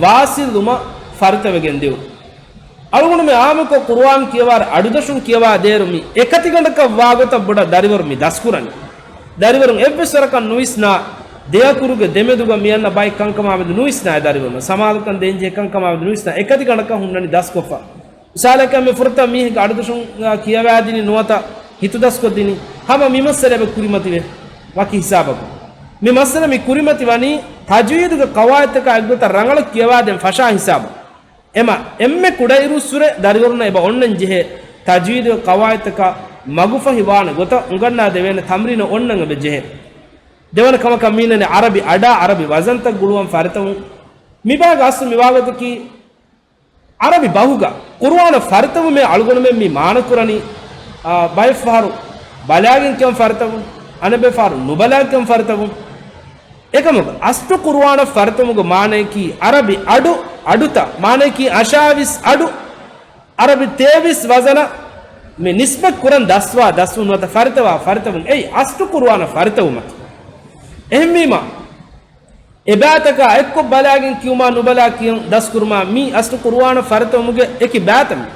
ވާޞިލުވުމަށް ފަރިތަވެގެން ދިއުން. އަޅުގަނޑުމެ އާއްމުކޮށް ޤުރުއާން ކިޔަވާ އަޑުދަށުން ކިޔަވާ ދޭއިރު މި އެކަތިގަނޑަކަށް ވާގޮތަށް ބޮޑަށް ދަރިވަރު މި ދަސްކުރަނީ. ދަރިވަރުން އެއްވެސް ވަރަކަށް ނުވިސްނާ ދެއަކުރުގެ ދެމެދުގަ މިއަންނަ ބައެއް ކަންކަމާމެދު ނުވިސްނާ އެ ދަރިވަރުން ސަމާލުކަން ދޭންޖެހޭ ކަންކަމާމެދު ނުވިސްނާ އެކަތިގަނޑަކަށް ހުންނަނީ ދަސްކޮށްފަ. މިސާލަކަށް މި ފުރަތަމަ މީހެއްގެ އަޑުދަށުން ކިޔަވާދިނީ ނުވަތަ ހިތުދަސްކޮށްދިނީ ހަމަ މި މައްސަލަ އެބަ ކުރިމަތިވޭ ވަކި ހިސާބަކުން. މި މައްސަލަ މި ކުރިމަތި ވަނީ ތަޖްވީދުގެ ޤަވާޢިދުތަކާ އެއްގޮތަށް ރަނގަޅަށް ކިޔަވާދޭން ފަށާ ހިސާބަށް. އެމަ އެންމެ ކުޑައިރުއްސުރެ ދަރިވަރުންނަށް އެބަ އޮންނަން ޖެހޭ ތަޖްވީދުގެ ޤަވާޢިދުތަކަށް މަގުފަހި ވާނެ ގޮތަށް އުނގަންނާ ދެވޭނެ ތަމްރީނެއް އޮންނަން އެބަ ޖެހޭ. ދެވަނަ ކަމަކަށް މީނަނީ ޢަރަބި އަޑާ ޢަރަބި ވަޒަންތައް ގުޅުވަން ފަރިތަވުން. މިބާގެ އަސްލު މިވާގޮތަކީ ޢަރަބި ބަހުގަ ޤުރުއާނަށް ފަރިތަވުމޭ އަޅުގަނޑުމެން މި މާނަކުރަނީ، އާ، ބައެއްފަހަރު ބަލާގެން ކިޔަން ފަރިތަވުން، އަނެއްބައިފަހަރު ނުބަލާ ކިޔަން ފަރިތަވުން. އެކަމަކު އަސްލު ޤުރުއާނަށް ފަރިތަވުމުގެ މާނަޔަކީ ޢަރަބި އަޑު، އަޑުތައް، މާނަޔަކީ އަށާވީސް އަޑު، ޢަރަބި ތޭވީސް ވަޒަނަށް މި ނިސްބަތް ކުރަން ދަސްވާ ދަސްވުން ނުވަތަ ފަރިތަވާ ފަރިތަވުން އެއީ އަސްލު ޤުރުއާނަށް ފަރިތަވުމަކީ. އެހެންވީމަ، އެބައިތަކާ އެއްކޮށް ބަލާގެން ކިޔުމާ ނުބަލާ ކިޔުން ދަސްކުރުމާ މީ އަސްލު ޤުރުއާނަށް ފަރިތަވުމުގެ އެކި ބައިތައް މީ.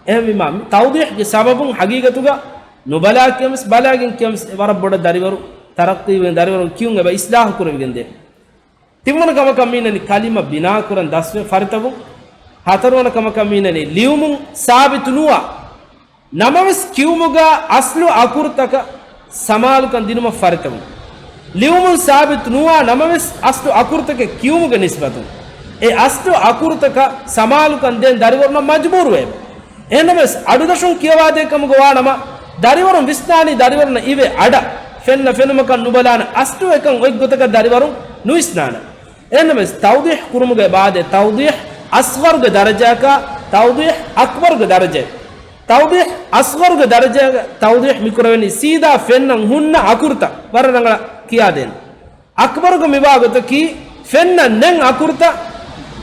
އެހެންވީމާ، މި ތައުޟީޙްގެ ސަބަބުން ހަގީގަތުގަ ނުބަލާ ކިޔަންވެސް ބަލާގެން ކިޔަންވެސް ވަރަށް ބޮޑަށް ދަރިވަރު ތަރައްޤީވެގެން ދަރިވަރުން ކިޔުން އެބަ އިޞްލާޙު ކުރެވިގެންދޭ. ތިންވަނަ ކަމަކަށް މީނަނީ ކަލިމަ ބިނާކުރަން ދަސްވެ ފަރިތަވުން. ހަތަރުވަނަ ކަމަކަށް މީނަނީ ލިޔުމުން ސާބިތު ނުވާ ނަމަވެސް ކިޔުމުގަ އަސްލު އަކުރުތަކަށް ސަމާލުކަން ދިނުމަށް ފަރިތަވުން. ލިޔުމުން ސާބިތު ނުވާ ނަމަވެސް އަސްލު އަކުރުތަކެއް ކިޔުމުގެ ނިސްބަތުން އެ އަސްލު އަކުރުތަކަށް ސަމާލުކަން ދޭން ދަރިވަރުންނަށް މަޖުބޫރުވޭ. އެހެންނަމަވެސް އަޑުދަށުން ކިޔަވާދޭ ކަމުގަ ވާނަމަ، ދަރިވަރުން ވިސްނާނީ ދަރިވަރުންނަށް އިވޭ އަޑަށް ފެންނަ ފެނުމަކަށް ނުބަލާނެ އަސްލު އެކަން އޮތްގޮތަކަށް ދަރިވަރުން ނުވިސްނާނެ. އެހެންނަމަވެސް ތައުޟީޙް ކުރުމުގައި ބާދޭ ތައުޟީޙް އަޞްޣަރުގެ ދަރަޖައަކާ ތައުޟީޙް އަކްބަރުގެ ދަރަޖައެއް. ތައުޟީޙް އަޞްޣަރުގެ ދަރަޖައަކަށް ތައުޟީޙް މިކުރެވެނީ ސީދާ ފެންނަން ހުންނަ އަކުރުތައް ވަރަށް ރަނގަޅަށް ކިޔާދޭން. އަކްބަރުގަ މިވާ ގޮތަކީ ފެންނަން ނެތް އަކުރުތައް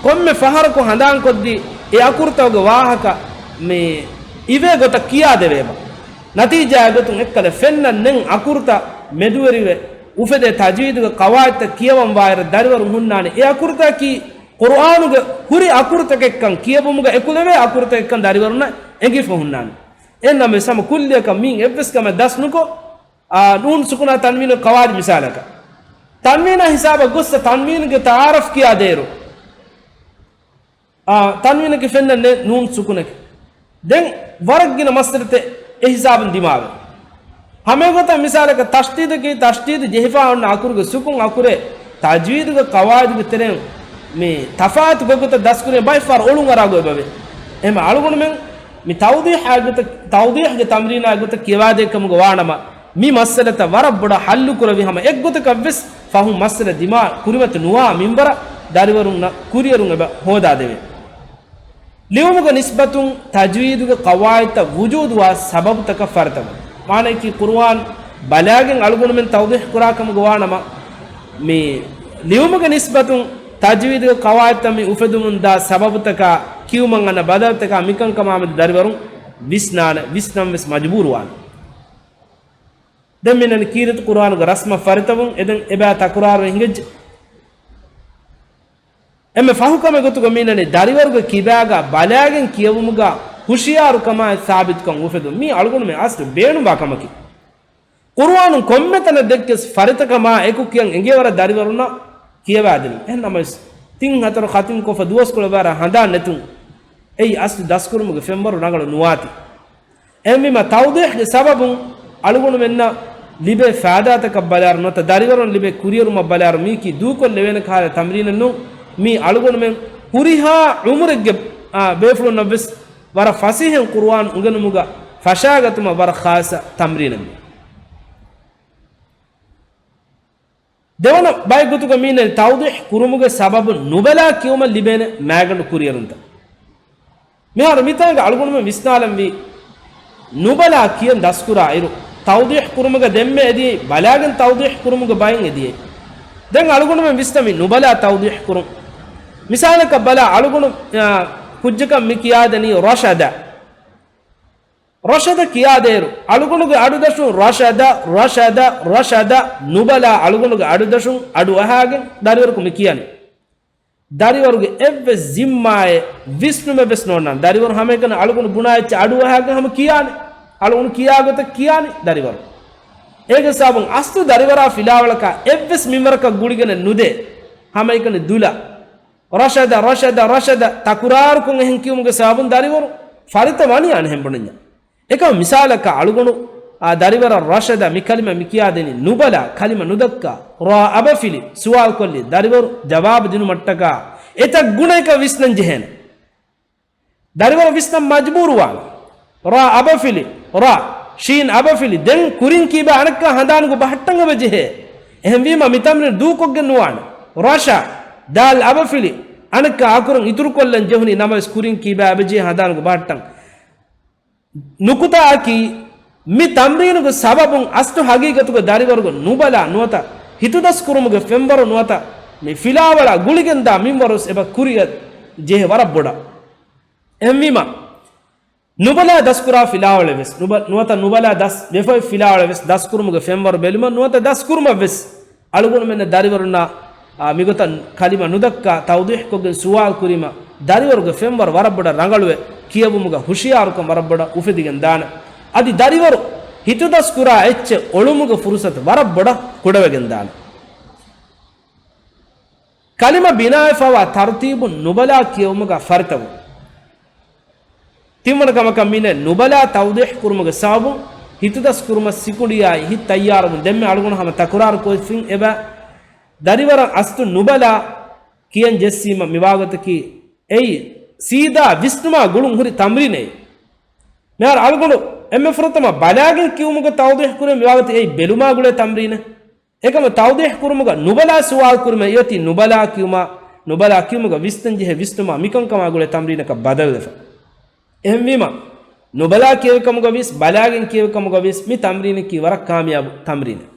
ކޮންމެ ފަހަރަކު ހަނދާންކޮށްދީ އެ އަކުރުތަކުގެ ވާހަކަ މި އިވޭ ގޮތަށް ކިޔާދެވޭބަ. ނަތީޖާއެއް ގޮތުން އެއްކަލަ ފެންނަން ނެތް އަކުރުތައް މެދުވެރިވެ އުފެދޭ ތަޖްވީދުގެ ޤަވާޢިދުތައް ކިޔަވަން ވާއިރަށް ދަރިވަރުން ހުންނާނެ އެ އަކުރުތަކަކީ ޤުރުއާނުގެ ހުރި އަކުރުތަކެއްކަން ކިޔެވުމުގަ އެކުލެވޭ އަކުރުތަކެއްކަން ދަރިވަރުންނަށް އެނގިފަ ހުންނާނެ. އެހެންނަމަވެސް ހަމަ ކުއްލިއަކަށް މީން އެއްވެސް ކަމެއް ދަސް ނުކޮށް، އާ، ނޫން ސުކުނާ ތަންވީނު ޤަވާޢިދު މިސާލަކަށް. ތަންވީނާ ހިސާބަށް ގޮއްސަ ތަންވީނުގެ ތަޢާރަފް ކިޔާދޭއިރު، އާ، ތަންވީނަކީ ފެންނަން ނެތް ނޫން ސުކުނަކީ. ދެން ވަރަށް ގިނަ މައްސަލަތައް އެ ހިސާބުން ދިމާވޭ. ހަމައެގޮތަށް މިސާލަކަށް ތަޝްދީދަކީ ތަޝްދީދު ޖެހިފާ އޮންނަ އަކުރުގެ ސުކުން އަކުރެއް ތަޖްވީދުގެ ޤަވާޢިދުގެ ތެރެއިން މި ތަފާތު ގޮތްގޮތަށް ދަސްކުރީމަ ބައެއްފަހަރު އޮޅުން އަރާ ގޮތް އެބަވޭ. އެހެން އަޅުގަނޑުމެން މި ތައުޟީޙާ ގޮތަށް، ތައުޟީޙްގެ ތަމްރީނާ ގޮތަށް ކިޔަވާދޭ ކަމުގަ ވާނަމަ، މި މައްސަލަތައް ވަރަށް ބޮޑަށް ޙައްލު ކުރެވި ހަމަ އެއްގޮތަކަށްވެސް ފަހުން މައްސަލަ ދިމާ ކުރިމަތި ނުވާ މިންވަރަށް ދަރިވަރުންނަށް ކުރިއެރުން އެބަ ހޯދާދެވޭ. ލިޔުމުގެ ނިސްބަތުން ތަޖްވީދުގެ ޤަވާޢިދުތައް ވުޖޫދުވާ ސަބަބުތަކަށް ފަރިތަވުން. މާނަޔަކީ ޤުރުއާން ބަލާގެން އަޅުގަނޑުމެން ތައުޟީޙް ކުރާ ކަމުގަ ވާނަމަ، މި ލިޔުމުގެ ނިސްބަތުން ތަޖްވީދުގެ ޤަވާޢިދުތައް މި އުފެދުމުން ދާ ސަބަބުތަކާ، ކިޔުމަށް އަންނަ ބަދަލުތަކާ މިކަންކަމާ މެދު ދަރިވަރުން ވިސްނާނެ، ވިސްނަން ވެސް މަޖުބޫރުވާނެ. ދެން މިނަން ކީރިތި ޤުރުއާނުގެ ރަސްމަށް ފަރިތަވުން. އެދެން އެބަ ތަކުރާރުވެ ހިނގައްޖެ. އެންމެ ފަހު ކަމެއް ގޮތުގަ މީނަނީ ދަރިވަރުގެ ކިބާގަ ބަލާގެން ކިޔެވުމުގަ ހުޝިޔާރުކަމާއި ސާބިތުކަން އުފެދުން. މީ އަޅުގަނޑުމެން އަސްލު ބޭނުންވާ ކަމަކީ. ޤުރުއާނުން ކޮންމެ ތަނެއް ދެއްކިޔަސް ފަރިތަކަށް މާ އެކު ކިޔަން އެނގޭ ވަރަށް ދަރިވަރުންނަށް ކިޔަވާދިނުން. އެހެން ނަމަވެސް، ތިން ހަތަރު ޚަތިމް ކޮށްފަ ދުވަސްކޮޅެއް ވާރަށް ހަނދާން ނެތުން. އެއީ އަސްލު ދަސްކުރުމުގެ ފެންވަރު ރަނގަޅު ނުވާތީ. އެހެންވީމަ، ތައުޟީޙްގެ ސަބަބުން އަޅުގަނޑުމެންނަށް ލިބޭ ފައިދާތަކަށް ބަލާއިރު ނުވަތަ ދަރިވަރުން ލިބޭ ކުރިއެރުމަށް ބަލާއިރު މީކީ ދޫކޮށްލެވޭނެ ކަހަލަ ތަމްރީނެއް ނޫން. މީ އަޅުގަނޑުމެން ހުރިހާ ޢުމުރެއްގެ، އާ، ބޭފުޅުންނަށްވެސް ވަރަށް ފަސޭހައިން ޤުރުއާން އުނގެނުމުގަ ފަށާގަތުމަށް ވަރަށް ޚާއްޞަ ތަމްރީނެއް މީ. ދެވަނަ ބައެއް ގޮތުގަ މީނަނީ ތައުޟީޙް ކުރުމުގެ ސަބަބުން ނުބަލާ ކިޔުމަށް ލިބޭނެ މައިގަނޑު ކުރިއެރުންތައް. މިހާރު މިތާނގަ އަޅުގަނޑުމެން ވިސްނާލަންވީ، ނުބަލާ ކިޔަން ދަސްކުރާ އިރު، ތައުޟީޙް ކުރުމުގަ ދެންމެ އެދިޔައީ، ބަލާގެން ތައުޟީޙް ކުރުމުގެ ބައެއް އެދިޔައީ. ދެން އަޅުގަނޑުމެން ވިސްނަމީ ނުބަލާ ތައުޟީޙް ކުރުން. މިސާލަކަށް ބަލާ، އަޅުގަނޑު، އާ، ކުއްޖަކަށް މި ކިޔާދެނީ ރަޝަދަ. ރަޝަދަ ކިޔާދޭއިރު، އަޅުގަނޑުގެ އަޑުދަށުން ރަޝަދަ، ރަޝަދަ، ރަޝަދަ، ނުބަލާ އަޅުގަނޑުގެ އަޑުދަށުން އަޑު އަހާގެން ދަރިވަރަކު މި ކިޔަނީ. ދަރިވަރުގެ އެއްވެސް ޒިންމާއެއް ވިސްނުމެއް ވެސް ނޯންނާނެ. ދަރިވަރު ހަމައެކަނި އަޅުގަނޑު ބުނާ އެއްޗެއް އަޑު އަހާގެން ހަމަ ކިޔާނެ. އަޅުގަނޑު ކިޔާ ގޮތަށް ކިޔާނީ ދަރިވަރު. އޭގެ ސަބަބުން އަސްލު ދަރިވަރާ ފިލާވަޅަކާ އެއްވެސް މިންވަރަކަށް ގުޅިގެނެއް ނުދޭ. ހަމައެކަނި ދުލަ. ރަޝަދަ، ރަޝަދަ، ރަޝަދަ ތަކުރާރުކޮށް އެހެން ކިޔުމުގެ ސަބަބުން ދަރިވަރު ފަރިތަ ވަނީ އަނެއްހެން ބުނަންޏާ. އެކަމަ މިސާލަކަށް އަޅުގަނޑު، އާ، ދަރިވަރަށް ރަޝަދަ މި ކަލިމަ މި ކިޔާދެނީ ނުބަލާ ކަލިމަ ނުދައްކާ، ރާ އަބަފިލި ސުވާލުކޮށްލި ދަރިވަރު ޖަވާބު ދިނުމަށްޓަކާ އެތައް ގުނައަކަށް ވިސްނަން ޖެހޭނެ. ދަރިވަރު ވިސްނަން މަޖުބޫރުވާނެ. ރާ އަބަފިލި، ރާ، ޝީން އަބަފިލި، ދެން ކުރިން ކީބާ އަނެއްކާ ހަނދާނުގަ ބަހައްޓަން އެބަ ޖެހޭ. އެހެންވީމަ މި ތަމްރީނު ދޫކޮށްގެން ނުވާނެ. ރަޝަ، ދާލް އަބަފިލި، އަނެއްކާ އަކުރަށް އިތުރުކޮށްލަން ޖެހުނީ ނަމަވެސް ކުރިން ކީބާ އެބަ ޖެހޭ ހަނދާނުގަ ބަހައްޓަން. ނުކުތާއަކީ، މި ތަމްރީނުގެ ސަބަބުން އަސްލު ހަގީގަތުގަ ދަރިވަރުގެ ނުބަލާ ނުވަތަ ހިތުދަސްކުރުމުގެ ފެންވަރު ނުވަތަ މި ފިލާވަޅާ ގުޅިގެންދާ މިންވަރުވެސް އެބަ ކުރިއަށް ޖެހޭ ވަރަށް ބޮޑަށް. އެހެންވީމަ، ނުބަލާ ދަސްކުރާ ފިލާވަޅެއް ވެސް، ނުބަ-، ނުވަތަ ނުބަލާ ދަސް ވެފައި ފިލާވަޅެއް ވެސް ދަސްކުރުމުގެ ފެންވަރު ބެލުމަށް ނުވަތަ ދަސްކުރުމަށް ވެސް އަޅުގަނޑުމެންނަށް ދަރިވަރުންނާ، އާ، މިގޮތަށް ކަލިމަ ނުދައްކާ ތައުޟީޙްކޮށްގެން ސުވާލު ކުރީމަ، ދަރިވަރުގެ ފެންވަރު ވަރަށް ބޮޑަށް ރަނގަޅުވެ، ކިޔެވުމުގަ ހުޝިޔާރުކަން ވަރަށް ބޮޑަށް އުފެދިގެން ދާނެ. އަދި ދަރިވަރު ހިތުދަސްކުރާ އެއްޗެއް އޮޅުމުގެ ފުރުސަތު ވަރަށް ބޮޑަށް ކުޑަވެގެން ދާނެ. ކަލިމަ ބިނާވެފަވާ ތަރުތީބުން ނުބަލާ ކިޔެވުމުގަ ފަރިތަވުން. ތިންވަނަ ކަމަކަށް މިނެ ނުބަލާ ތައުޟީޙް ކުރުމުގެ ސަބަބުން ހިތުދަސް ކުރުމަށް ސިކުނޑިއާއި ހިތް ތައްޔާރުވުން. ދެންމެ އަޅުގަނޑު ހަމަ ތަކުރާރު ކޮށްފިން އެބަ ދަރިވަރަށް އަސްލު ނުބަލާ ކިޔަން ޖެއްސީމަ މިވާގޮތަކީ އެއީ ސީދާ ވިސްނުމާ ގުޅުން ހުރި ތަމްރީނެއް. މިހާރު އަޅުގަނޑު އެންމެ ފުރަތަމަ ބަލާގެން ކިޔުމުގެ ތައުޟީޙް ކުރޭ މިވާގޮތަކީ އެއީ ބެލުމާ ގުޅޭ ތަމްރީނެއް. އެކަމަ ތައުޟީޙް ކުރުމުގަ ނުބަލާ ސުވާލު ކުރުމަށް އޮތީ ނުބަލާ ކިޔުމާ، ނުބަލާ ކިޔުމުގަ ވިސްނަން ޖެހޭ ވިސްނުމާ މިކަންކަމާ ގުޅޭ ތަމްރީނަކަށް ބަދަލުވެފަ. އެހެންވީމަ، ނުބަލާ ކިޔެވިކަމުގަ ވިޔަސް، ބަލާގެން ކިޔެވިކަމުގަ ވިޔަސް، މި ތަމްރީނަކީ ވަރަށް ކާމިޔާބު ތަމްރީނެއް.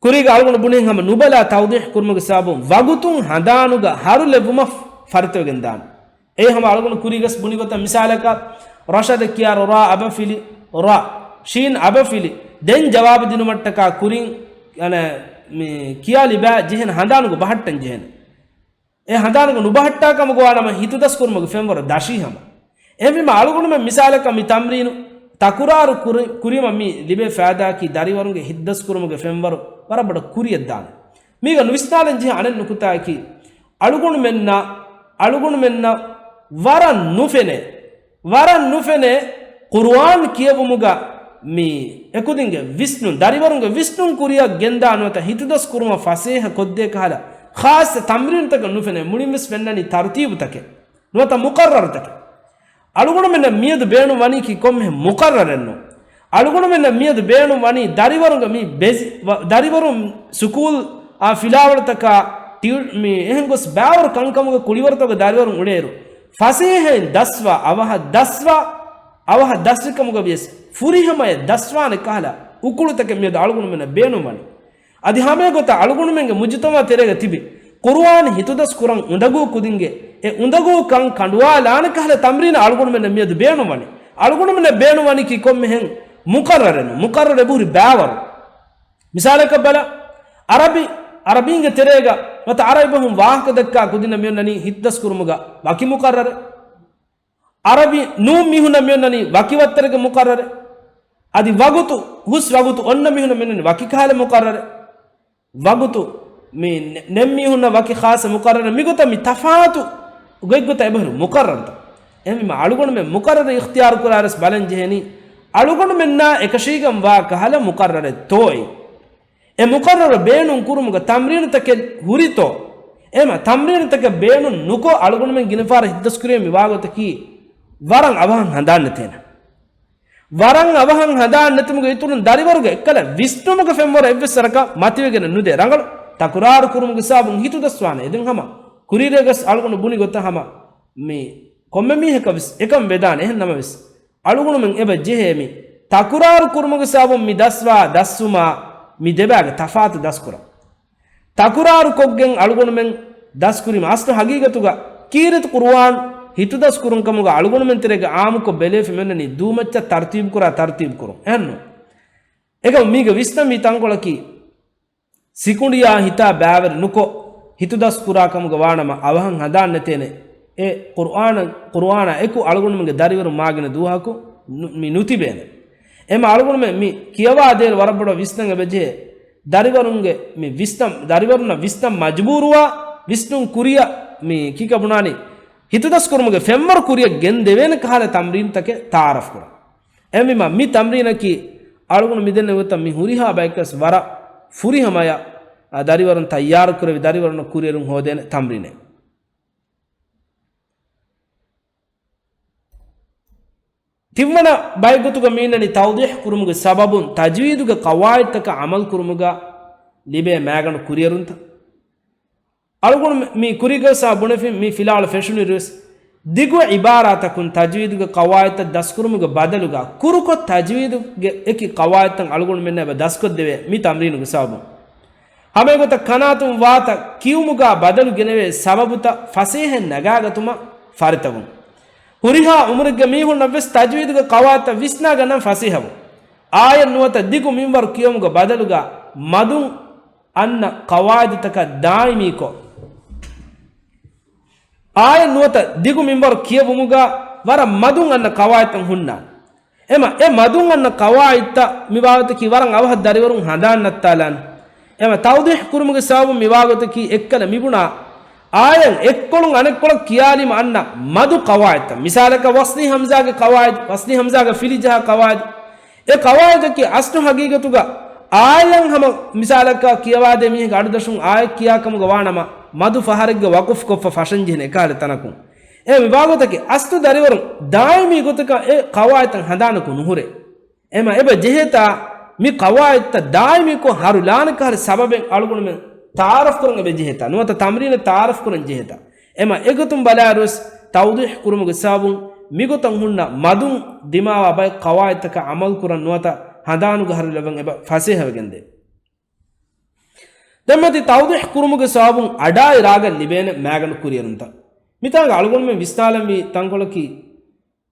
ކުރީގަ އަޅުގަނޑު ބުނިން ހަމަ ނުބަލާ ތައުޟީޙް ކުރުމުގެ ސަބަބުން ވަގުތުން ހަނދާނުގަ ހަރުލެއްވުމަށް ފަރިތަވެގެން ދާނެ. އެއީ ހަމަ އަޅުގަނޑު ކުރީގަސް ބުނި ގޮތަށް މިސާލަކަށް، ރަޝަދަ ކިޔާ ރަ އަބަފިލި، ރަ، ޝީން އަބަފިލި، ދެން ޖަވާބު ދިނުމަށްޓަކާ ކުރިން، އަނެ، މި ކިޔާ ލިބާ ޖެހެން ހަނދާނުގަ ބަހައްޓަން ޖެހޭނެ. އެ ހަނދާނުގަ ނުބަހައްޓާ ކަމުގަ ވާނަމަ ހިތުދަސް ކުރުމުގެ ފެންވަރު ދަށީ ހަމަ. އެހެންވީމަ އަޅުގަނޑުމެން މިސާލަކަށް މި ތަމްރީނު ތަކުރާރު ކުރި-، ކުރީމަ މި ލިބޭ ފައިދާއަކީ ދަރިވަރުންގެ ހިތުދަސް ކުރުމުގެ ފެންވަރު ވަރަށް ބޮޑަށް ކުރިއަށް ދާނެ. މީގަ ނުވިސްނާލަން ޖެހޭ އަނެއް ނުކުތާއަކީ، އަޅުގަނޑުމެންނަށް، އަޅުގަނޑުމެންނަށް ވަރަށް ނުފެނޭ، ވަރަށް ނުފެނޭ ޤުރުއާން ކިޔެވުމުގަ މި އެކުދިންގެ ވިސްނުން، ދަރިވަރުންގެ ވިސްނުން ކުރިއަށް ގެންދާ ނުވަތަ ހިތުދަސް ކުރުމަށް ފަސޭހަ ކޮށްދޭ ކަހަލަ ޚާއްޞަ ތަމްރީނުތަކެއް ނުފެނޭ. މުޅިން ވެސް ފެންނަނީ ތަރުތީބުތަކެއް ނުވަތަ މުޤައްރަރުތަކެއް. އަޅުގަނޑުމެންނަށް މިއަދު ބޭނުން ވަނީކީ ކޮންމެހެން މުޤައްރަރެއްނު. އަޅުގަނޑުމެންނަށް މިއަދު ބޭނުން ވަނީ ދަރިވަރުންގެ މި ބެޒި-، ވަ-، ދަރިވަރުން ސުކޫލް އާ ފިލާވަޅުތަކާ ޓިއު-، މި އެހެން ގޮސް ބާވަރު ކަންކަމުގެ ކުޅިވަރުތަކުގެ ދަރިވަރުން އުޅޭއިރު، ފަސޭހައިން ދަސްވާ، އަވަހަށް ދަސްވާ، އަވަހަށް ދަސްވިކަމުގަ ވިޔަސް، ފުރިހަމަޔަށް ދަސްވާނެ ކަހަލަ އުކުޅުތަކެއް މިއަދު އަޅުގަނޑުމެންނަށް ބޭނުން ވަނީ. އަދި ހަމައެގޮތަށް އަޅުގަނޑުމެންގެ މުޖުތަމަޢު ތެރޭގަ ތިބި، ޤުރުއާން ހިތުދަސް ކުރަން އުނދަގޫ ކުދިންގެ އެ އުނދަގޫކަން ކަނޑުވާލާނެ ކަހަލަ ތަމްރީނެއް އަޅުގަނޑުމެންނަށް މިއަދު ބޭނުން ވަނީ. އަޅުގަނޑުމެންނަށް ބޭނުން ވަނީކީ ކޮންމެހެން މުޤައްރަރެއްނު. މުޤައްރަރު އެބަހުރި ބާވަރު. މިސާލަކަށް ބަލަ، އަރަބި، އަރަބީންގެ ތެރޭގަ ނުވަތަ ޢަރަބި ބަހުން ވާހަކަ ދައްކާ ކުދިންނަށް މިއޮންނަނީ ހިތުދަސްކުރުމުގަ ވަކި މުޤައްރަރެއް. ޢަރަބި ނޫން މީހުންނަށް މިއޮންނަނީ ވަކި ވައްތަރެއްގެ މުޤައްރަރެއް. އަދި ވަގުތު، ހުސް ވަގުތު އޮންނަ މީހުންނަށް މިއޮންނަނީ ވަކި ކަހަލަ މުޤައްރަރެއް. ވަގުތު މި ނެ-، ނެތް މީހުންނަށް ވަކި ޚާއްޞަ މުޤައްރަރެއް. މިގޮތަށް މި ތަފާތު ގޮތްގޮތަށް އެބަހުރި މުޤައްރަރުތައް. އެހެންވީމަ އަޅުގަނޑުމެން މުޤައްރަރު އިޚްތިޔާރު ކުރާރަސް ބަލަން ޖެހެނީ، އަޅުގަނޑުމެންނާ އެކަށީގެން ވާ ކަހަލަ މުޤައްރަރެއްތޯއޭ؟ އެ މުޤައްރަރު ބޭނުން ކުރުމުގަ ތަމްރީނުތަކެއް ހުރިތޯ؟ އެހެންވީމަ ތަމްރީނުތަކެއް ބޭނުން ނުކޮށް އަޅުގަނޑުމެން ގިނަ ފަހަރަށް ހިތުދަސްކުރީ މި ވާގޮތަކީ ވަރަށް އަވަހަށް ހަނދާން ނެތޭނެ. ވަރަށް އަވަހަށް ހަނދާން ނެތުމުގެ އިތުރުން ދަރިވަރުގެ އެއްކަލަ ވިސްނުމުގެ ފެންވަރު އެއްވެސް ވަރަކަށް މަތިވެގެނެއް ނުދޭ. ރަނގަޅު ތަކުރާރު ކުރުމުގެ ސަބަބުން ހިތުދަސްވާނެ. އެދެން ހަމަ ކުރީރޭގަސް އަޅުގަނޑު ބުނި ގޮތަށް ހަމަ މި ކޮންމެ މީހަކަށް ވެސް އެކަން ވެދާނެ. އެހެން ނަމަވެސް، އަޅުގަނޑުމެން އެބަ ޖެހޭ މި ތަކުރާރު ކުރުމުގެ ސަބަބުން މި ދަސްވާ ދަސްވުމާ މި ދެބާގެ ތަފާތު ދަސްކުރަން. ތަކުރާރު ކޮށްގެން އަޅުގަނޑުމެން ދަސްކުރީމަ އަސްލު ހަގީގަތުގަ ކީރިތި ޤުރުއާން ހިތުދަސް ކުރުން ކަމުގަ އަޅުގަނޑުމެން ތެރޭގަ އާއްމުކޮށް ބެލޭފި މިއޮންނަނީ ދޫމައްޗަށް ތަރުތީބު ކުރާ ތަރުތީބު ކުރުން. އެހެންނު. އެކަމު މީގެ ވިސްނަންވީ ތަންކޮޅަކީ، ސިކުނޑިއާ ހިތާ ބައިވެރި ނުކޮށް، ހިތުދަސް ކުރާ ކަމުގަ ވާނަމަ އަވަހަށް ހަނދާން ނެތޭނެ. އެ ޤުރުއާނަށް، ޤުރުއާނާ އެކު އަޅުގަނޑުމެންގެ ދަރިވަރުން މާގިނަ ދުވަހަކު ނު-، މި ނުތިބޭނެ. އެމަ އަޅުގަނޑުމެން މި ކިޔަވާދޭއިރު ވަރަށް ބޮޑަށް ވިސްނަން އެބަޖެހޭ. ދަރިވަރުންގެ މި ވިސްނަން، ދަރިވަރުންނަށް ވިސްނަން މަޖުބޫރުވާ، ވިސްނުން ކުރިއަށް މި ކީކަ ބުނާނީ، ހިތުދަސްކުރުމުގެ ފެންވަރު ކުރިއަށް ގެންދެވޭނެ ކަހަލަ ތަމްރީނުތަކެއް ތަޢާރަފް ކުރަން. އެހެންވީމަ މި ތަމްރީނަކީ އަޅުގަނޑު މިދެންނެވި ގޮތަށް މި ހުރިހާ ބަޔަކަސް ވަރަށް ފުރިހަމަޔަށް، އާ، ދަރިވަރުން ތައްޔާރު ކުރެވި ދަރިވަރުންނަށް ކުރިއެރުން ހޯދޭނެ ތަމްރީނެއް. ތިންވަނަ ބައެއްގޮތުގަ މީނަނީ ތައުޟީޙް ކުރުމުގެ ސަބަބުން ތަޖްވީދުގެ ޤަވާޢިދުތަކަށް ޢަމަލު ކުރުމުގަ ލިބޭ މައިގަނޑު ކުރިއެރުންތައް. އަޅުގަނޑު މި ކުރީގަސް ބުނެފިން މި ފިލާވަޅު ފެށުނިރުވެސް، ދިގު ޢިބާރާތަކުން ތަޖްވީދުގެ ޤަވާޢިދުތައް ދަސްކުރުމުގެ ބަދަލުގަ ކުރުކޮށް ތަޖްވީދުގެ އެކި ޤަވާޢިދުތައް އަޅުގަނޑުމެންނަށް އެބަ ދަސްކޮށްދެވޭ މި ތަމްރީނުގެ ސަބަބުން. ހަމައެގޮތަށް ކަނާތުން ވާތަ ކިޔުމުގަ ބަދަލު ގެނެވޭ ސަބަބުތައް ފަސޭހައިން ނަގާގަތުމަށް ފަރިތަވުން. ހުރިހާ އުމުރެއްގެ މީހުންނަށްވެސް ތަޖްވީދުގެ ޤަވާޢިދުތައް ވިސްނާގަންނަން ފަސޭހަވުން. އާޔަތް ނުވަތަ ދިގު މިންވަރު ކިޔުމުގެ ބަދަލުގަ މަދުން އަންނަ ޤަވާޢިދުތަކަށް ދާއިމީކޮށް، އާޔަތް ނުވަތަ ދިގު މިންވަރު ކިޔެވުމުގަ ވަރަށް މަދުން އަންނަ ޤަވާޢިދުތައް ހުންނާނެ. އެމަ އެ މަދުން އަންނަ ޤަވާޢިދުތައް މި ވާގޮތަކީ ވަރަށް އަވަހަށް ދަރިވަރުން ހަނދާން ނައްތާލާނެ. އެމަ ތައުޟީޙް ކުރުމުގެ ސަބަބުން މި ވާގޮތަކީ އެއްކަލަ މިބުނާ އާޔަތް އެއްކޮޅުން އަނެއްކޮޅަށް ކިޔާލީމަ އަންނަ މަދު ޤަވާޢިދުތައް. މިސާލަކަށް ވަސްނީ ހަމްޒާގެ ޤަވާޢިދު، ވަސްނީ ހަމްޒާގެ ފިލި ޖަހާ ޤަވާޢިދު. އެ ޤަވާޢިދަކީ އަސްލު ހަގީގަތުގަ އާޔަތް ހަމަ މިސާލަކަށް ކިޔަވާދޭ މީހެއްގެ އަޑުދަށުން އާޔަތް ކިޔާ ކަމުގަ ވާނަމަ، މަދު ފަހަރެއްގެ ވަޤުފް ކޮށްފަ ފަށަން ޖެހެނެ އެކަހަލަ ތަނަކުން. އެ މި ވާގޮތަކީ އަސްލު ދަރިވަރުން ދާއިމީ ގޮތަކަށް އެ ޤަވާޢިދުތައް ހަނދާނަކު ނުހުރޭ. އެމަ އެބަ ޖެހޭތާ މި ޤަވާޢިދުތައް ދާއިމީކޮށް ހަރުލާނެ ކަހަލަ ސަބަބެއް އަޅުގަނޑުމެން ތަޢާރަފް ކުރަން އެބަ ޖެހޭތާ، ނުވަތަ ތަމްރީނެއް ތަޢާރަފް ކުރަން ޖެހޭތާ. އެމަ އެގޮތުން ބަލާއިރުވެސް ތައުޟީޙް ކުރުމުގެ ސަބަބުން މިގޮތަށް ހުންނަ މަދުން ދިމާވާ ބައެއް ޤަވާޢިދުތަކަށް ޢަމަލު ކުރަން ނުވަތަ ހަނދާނުގަ ހަރުލަވަން އެބަ ފަސޭހަވެގެންދޭ. ދެންމެދި ތައުޟީޙް ކުރުމުގެ ސަބަބުން އަޑާއި ރާގަށް ލިބޭނެ މައިގަނޑު ކުރިއެރުންތައް. މިތާނގަ އަޅުގަނޑުމެން ވިސްނާލަންވީ ތަންކޮޅަކީ،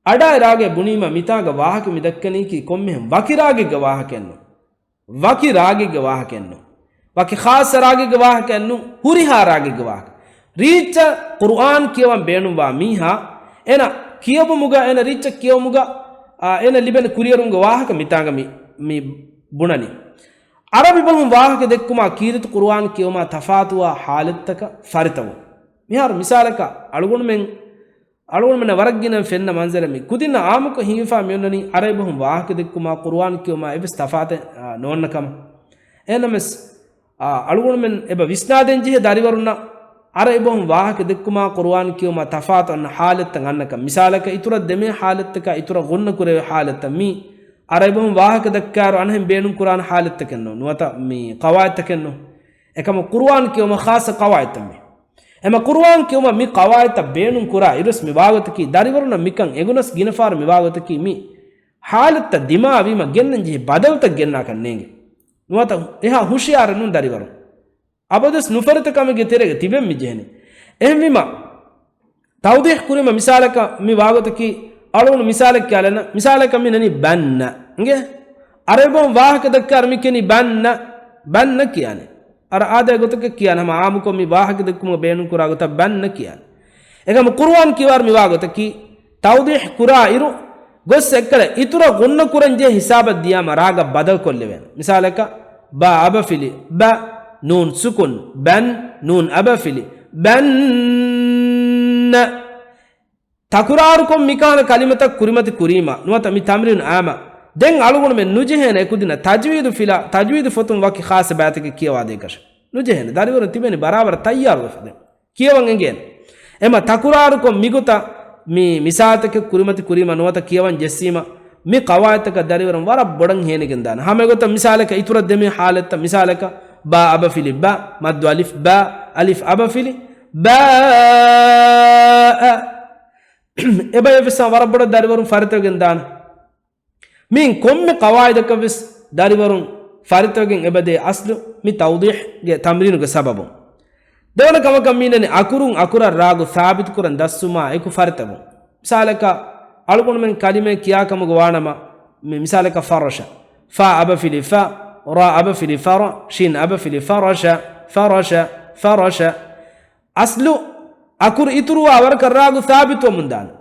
އަޑާއި ރާގޭ ބުނީމަ މިތާގަ ވާހަކަ މި ދައްކަނީކީ ކޮންމެހެން ވަކި ރާގެއްގެ ވާހަކައެއްނު. ވަކި ރާގެއްގެ ވާހަކައެއްނު. ވަކި ޚާއްޞަ ރާގެއްގެ ވާހަކައެއްނު. ހުރިހާ ރާގެއްގެ ވާހަކަ. ރީއްޗަށް ޤުރުއާން ކިޔަވަން ބޭނުންވާ މީހާ، އޭނަ ކިޔެވުމުގަ، އޭނަ ރީއްޗަށް ކިޔެވުމުގަ، އާ، އޭނަ ލިބެން ކުރިއެރުމުގެ ވާހަކަ މިތާނގަ މި، މި ބުނަނީ. ޢަރަބި ބަހުން ވާހަކަ ދެއްކުމާ ކީރިތި ޤުރުއާން ކިޔެވުމާ ތަފާތުވާ ޙާލަތްތަކަށް ފަރިތަވުން. މިހާރު މިސާލަކަށް އަޅުގަނޑުމެން އަޅުގަނޑުމެންނަށް ވަރަށް ގިނަ ފެންނަ މަންޒަރެއް މި. ކުދިންނަށް އާއްމުކޮށް ހިނގިފާ މިއޮންނަނީ ޢަރަބި ބަހުން ވާހަކަ ދެއްކުމާ ޤުރުއާން ކިޔުމާ އެއްވެސް ތަފާތެއް، އާ، ނޯންނަ ކަމަށް. އެހެންނަމަވެސް، އާ، އަޅުގަނޑުމެން އެބަ ވިސްނާދޭން ޖެހޭ ދަރިވަރުންނަށް ޢަރަބި ބަހުން ވާހަކަ ދެއްކުމާ ޤުރުއާން ކިޔުމާ ތަފާތު އަންނަ ޙާލަތްތައް އަންނަކަން. މިސާލަކަށް އިތުރަށް ދެމޭ ޙާލަތްތަކާ އިތުރަށް ގުންނަ ކުރެވޭ ޙާލަތްތައް މީ ޢަރަބި ބަހުން ވާހަކަ ދައްކާއިރު އަންހެން ބޭނުން ކުރާނެ ޙާލަތްތަކެއްނު، ނުވަތަ މި ޤަވާޢިދުތަކެއްނު. އެކަމަކު ޤުރުއާން ކިޔުމަށް ޚާއްޞަ ޤަވާޢިދުތައް މީ. އެމަ ޤުރުއާން ކިޔުމަށް މި ޤަވާޢިދުތައް ބޭނުން ކުރާ އިރުސް މި ވާގޮތަކީ ދަރިވަރުންނަށް މިކަން އެނގުނަސް ގިނަ ފަހަރު މި ވާގޮތަކީ މި ޙާލަތްތައް ދިމާވީމަ ގެންނަން ޖެހި ބަދަލުތައް ގެންނާކަށް ނޭނގެ. ނުވަތަ އެހާ ހުޝިޔާރެއް ނޫން ދަރިވަރުން. އަބަދުވެސް ނުފަރިތަ ކަމެއްގެ ތެރޭގަ ތިބެން މި ޖެހެނީ. އެހެންވީމަ، ތައުޟީޙް ކުރީމަ މިސާލަކަށް މި ވާގޮތަކީ އަޅުގަނޑު މިސާލެއް ކިޔާލަން، މިސާލަކަށް މި ނަނީ ބަންނަ. އިނގޭ؟ ޢަރަބި ބަހުން ވާހަކަ ދައްކާއިރު މި ކިޔަނީ ބަންނަ، ބަންނަ ކިޔާނެ. އަރަ އާދައި ގޮތަކަށް ކިޔާނެ، ހަމަ އާއްމުކޮށް މި ވާހަކަ ދެއްކުމުގަ ބޭނުން ކުރާ ގޮތަށް ބަންނަ ކިޔާނެ. އެކަމަ ޤުރުއާން ކިޔަވާއިރު މި ވާ ގޮތަކީ، ތައުޟީޙް ކުރާއިރު ގޮސް އެއްކަލަ އިތުރަށް ޣުންނަ ކުރަން ޖެހޭ ހިސާބަށް ދިޔާމަ ރާގަށް ބަދަލު ކޮށްލެވޭނެ. މިސާލަކަށް، ބާ އަބަފިލި ބަ، ނޫން ސުކުން ބަން، ނޫން އަބަފިލި ބަންނަ. ތަކުރާރުކޮށް މިކާނެ ކަލިމަތައް ކުރިމަތި ކުރީމަ، ނުވަތަ މި ތަމްރީނު އާމަ. ދެން އަޅުގަނޑުމެން ނުޖެހޭނެ އެކުދިންނަށް ތަޖްވީދު ފިލާ، ތަޖްވީދު ފޮތުން ވަކި ޚާއްޞަ ބައިތަކެއް ކިޔަވާދޭކަށެއް. ނުޖެހޭނެ. ދަރިވަރުން ތިބެނީ ބަރާބަރަށް ތައްޔާރުވެފަ ދެން. ކިޔަވަން އެނގޭނެ. އެމަ ތަކުރާރުކޮށް މިގޮތަށް މި މިސާލުތަކެއް ކުރިމަތި ކުރީމަ ނުވަތަ ކިޔަވަން ޖެއްސީމަ، މި ޤަވާޢިދުތަކަށް ދަރިވަރުން ވަރަށް ބޮޑަށް ހޭނިގެން ދާނެ. ހަމަ އެގޮތަށް މިސާލަކަށް އިތުރަށް ދެމި ޙާލަތްތައް، މިސާލަކަށް ބާ އަބަފިލި ބަ، މައްދު އަލިފް ބާ، އަލިފް އަބަފިލި ބާ އަ. އެބަޔަށް ވެސް ވަރަށް ބޮޑަށް ދަރިވަރުން ފަރިތަވެގެން ދާނެ. މިއިން ކޮންމެ ޤަވާޢިދަކަށް ވެސް ދަރިވަރުން ފަރިތަވެގެން އެބަދޭ އަސްލު މި ތައުޟީޙްގެ ތަމްރީނުގެ ސަބަބުން. ދެވަނަ ކަމަކަށް މީނަނީ އަކުރުން އަކުރަށް ރާގު ސާބިތުކުރަން ދަސްވުމާ އެކު ފަރިތަވުން. މިސާލަކަށް، އަޅުގަނޑުމެން ކަލިމައެއް ކިޔާ ކަމުގަ ވާނަމަ، މި-، މިސާލަކަށް ފަރަށަ. ފާ އަބަފިލި ފަ، ރާ އަބަފިލި ފަރަ، ޝީން އަބަފިލި ފަރަށަ، ފަރަށަ، ފަރަށަ. އަސްލު އަކުރު އިތުރުވާ ވަރަކަށް ރާގު ސާބިތުވަމުން ދާނެ.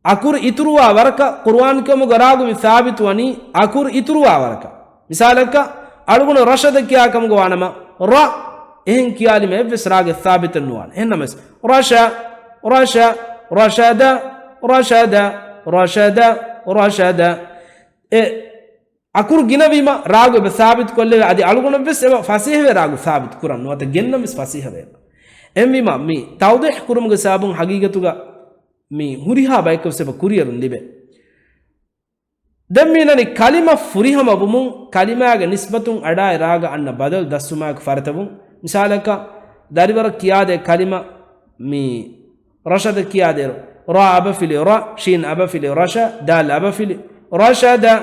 އަކުރު އިތުރުވާ ވަރަކަށް ޤުރުއާން ކިޔުމުގަ ރާގު މި ސާބިތުވަނީ އަކުރު އިތުރުވާ ވަރަކަށް. މިސާލަކަށް، އަޅުގަނޑު ރަޝަދަ ކިޔާ ކަމުގަ ވާނަމަ، ރަ އެހެން ކިޔާލީމަ އެއްވެސް ރާގެއް ސާބިތެއް ނުވާނެ. އެހެންނަމަވެސް، ރަޝަ، ރަޝަ، ރަޝަދަ، ރަޝަދަ، ރަޝަދަ، ރަޝަދަ. އެ އަކުރު ގިނަވީމަ ރާގު އެބަ ސާބިތު ކޮށްލެވޭ، އަދި އަޅުގަނޑަށްވެސް އެބަ ފަސޭހަވޭ ރާގު ސާބިތު ކުރަން، ނުވަތަ ގެންނަންވެސް ފަސޭހަވޭ. އެހެންވީމަ މި ތައުޟީޙް ކުރުމުގެ ސަބަބުން ހަގީގަތުގަ މި ހުރިހާ ބަޔަކަށްވެސް އެބަ ކުރިއެރުން ލިބޭ. ދެން މީނަނީ ކަލިމަ ފުރިހަމަ ވުމުން ކަލިމާގެ ނިސްބަތުން އަޑާއި ރާގަށް އަންނަ ބަދަލު ދަސްވުމާއެކު ފަރިތަވުން. މިސާލަކަށް، ދަރިވަރަށް ކިޔާދޭ ކަލިމަ މި ރަޝަދަ ކިޔާދޭއިރު، ރާ އަބަފިލި ރަ، ޝީން އަބަފިލި ރަޝަ، ދާލް އަބަފިލި ރަޝަދަ.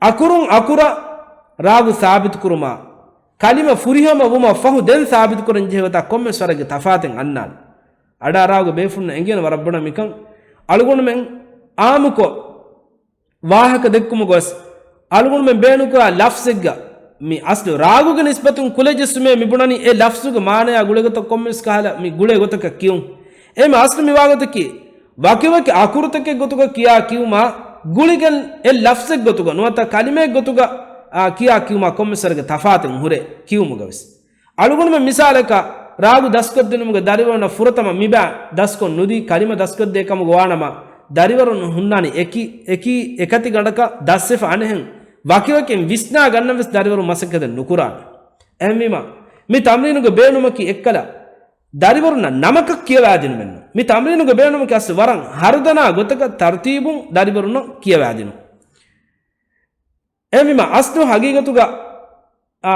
އަކުރުން އަކުރަށް ރާގު ސާބިތުކުރުމާ، ކަލިމަ ފުރިހަމަ ވުމަށް ފަހު ދެން ސާބިތުކުރަން ޖެހޭ ގޮތާ ކޮންމެސް ވަރެއްގެ ތަފާތެއް އަންނާނެ. އަޑާ ރާގު ބޭފުޅުންނަށް އެނގޭނެ ވަރަށް ބޮޑަށް މިކަން. އަޅުގަނޑުމެން އާއްމުކޮށް ވާހަކަ ދެއްކުމުގަ ވެސް އަޅުގަނޑުމެން ބޭނުންކުރާ ލަފްޒެއްގަ މި އަސްލު ރާގުގެ ނިސްބަތުން ކުލަ ޖެއްސުމޭ މިބުނަނީ އެ ލަފްޒުގެ މާނަޔާ ގުޅޭގޮތަށް ކޮންމެސް ކަހަލަ މި ގުޅޭ ގޮތަކަށް ކިޔުން. އެހެން އަސްލު މި ވާގޮތަކީ ވަކިވަކި އަކުރުތަކެއް ގޮތުގަ ކިޔާ ކިޔުމާ ގުޅިގެން އެ ލަފްޒެއް ގޮތުގަ ނުވަތަ ކަލިމައެއް ގޮތުގަ، އާ، ކިޔާ ކިޔުމާ ކޮންމެސް ވަރެއްގެ ތަފާތެއް ހުރޭ ކިޔުމުގަ ވެސް. އަޅުގަނޑުމެން މިސާލަކަށް ރާގު ދަސްކޮށްދިނުމުގެ ދަރިވަރުންނަށް ފުރަތަމަ މިބާ ދަސްކޮށް ނުދީ ކަލިމަ ދަސްކޮށްދޭ ކަމުގަ ވާނަމަ، ދަރިވަރުން ހުންނާނީ އެކި، އެކީ އެކަތި ގަނޑަކަށް ދަސްވެފަ އަނެއްހެން ވަކިވަކިން ވިސްނާ ގަންނަން ވެސް ދަރިވަރުން މަސައްކަތެއް ނުކުރާނެ. އެހެންވީމަ، މި ތަމްރީނުގެ ބޭނުމަކީ އެއްކަލަ ދަރިވަރުންނަށް ނަމަކަށް ކިޔަވާދިނުމެއްނު. މި ތަމްރީނުގެ ބޭނުމަކީ އަސްލު ވަރަށް ހަރުދަނާ ގޮތަކަށް ތަރުތީބުން ދަރިވަރުންނަށް ކިޔަވާދިނުން. އެހެންވީމަ، އަސްލު ހަގީގަތުގަ، އާ،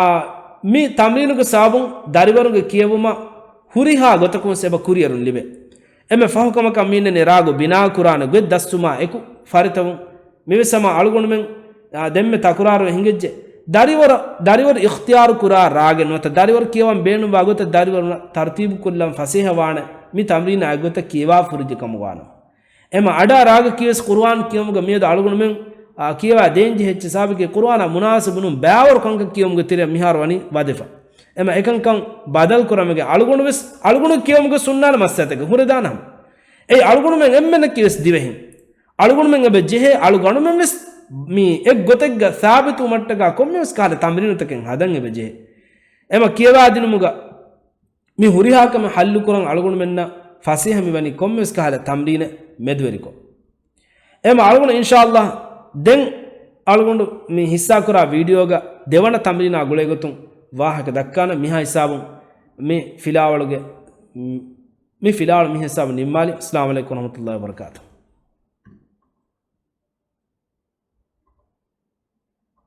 މި ތަމްރީނުގެ ސަބަބުން ދަރިވަރުންގެ ކިޔެވުމަށް ހުރިހާ ގޮތަކުން އެބަ ކުރިއެރުން ލިބޭ. އެންމެ ފަހު ކަމަކަށް މީނަނީ ރާގު ބިނާ ކުރާނެ ގޮތް ދަސްވުމާ އެކު ފަރިތަވުން. މިވެސް ހަމަ އަޅުގަނޑުމެން، އާ، ދެންމެ ތަކުރާރުވެ ހިނގައްޖެ. ދަރިވަރަށް، ދަރިވަރު އިޚްތިޔާރު ކުރާ ރާގެއް ނުވަތަ ދަރިވަރު ކިޔަވަން ބޭނުންވާ ގޮތަށް ދަރިވަރުންނަށް ތަރުތީބު ކޮށްލަން ފަސޭހަވާނެ މި ތަމްރީނާ އެއްގޮތަށް ކިޔަވާފަ ހުރިއްޖެ ކަމުގަ ވާނަމަ. އެމަ އަޑާ ރާގަކީ ވެސް ޤުރުއާން ކިޔުމުގަ މިއަދު އަޅުގަނޑުމެން، އާ، ކިޔަވާ ދޭންޖެހޭ އެއްޗެއް ސަބަބަކީ ޤުރުއާނާ މުނާސަބުނު ބައިވަރު ކަންކަން ކިޔުމުގެ ތެރެއަށް މިހާރު ވަނީ ވަދެފަ. އެމަ އެކަންކަން ބަދަލު ކުރަމުގެ އަޅުގަނޑު ވެސް އަޅުގަނޑު ކިޔުމުގެ ސުންނާނެ މައްސަލަތަކެއް ހުރެދާނަމަ. އެއީ އަޅުގަނޑުމެން އެންމެންނަކީ ވެސް ދިވެހިން. އަޅުގަނޑުމެން އެބަ ޖެހޭ އަޅުގަނޑުމެން ވެސް މި އެއްގޮތެއްގަ ސާބިތުވުމަށްޓަކާ ކޮންމެވެސް ކަހަލަ ތަމްރީނުތަކެއް ހަދަން އެބަ ޖެހޭ. އެމަ ކިޔަވާދިނުމުގަ މި ހުރިހާ ކަމެއް ހައްލުކުރަން އަޅުގަނޑުމެންނަށް ފަސޭހަ މިވަނީ ކޮންމެވެސް ކަހަލަ ތަމްރީނެއް މެދުވެރިކޮށް. އެމަ އަޅުގަނޑު އިންޝާﷲ ދެން އަޅުގަނޑު މި ހިއްސާކުރާ ވީޑިއޯގަ ދެވަނަ ތަމްރީނާ ގުޅޭގޮތުން ވާހަކަ ދައްކާނަން. މިހާ ހިސާބުން މި ފިލާވަޅުގެ، މި ފިލާވަޅު މި ހިސާބުން ނިންމާލި. އައްސަލާމު ޢަލައިކުމް ވަރަޙްމަތުﷲ ވަބަރަކާތުހު.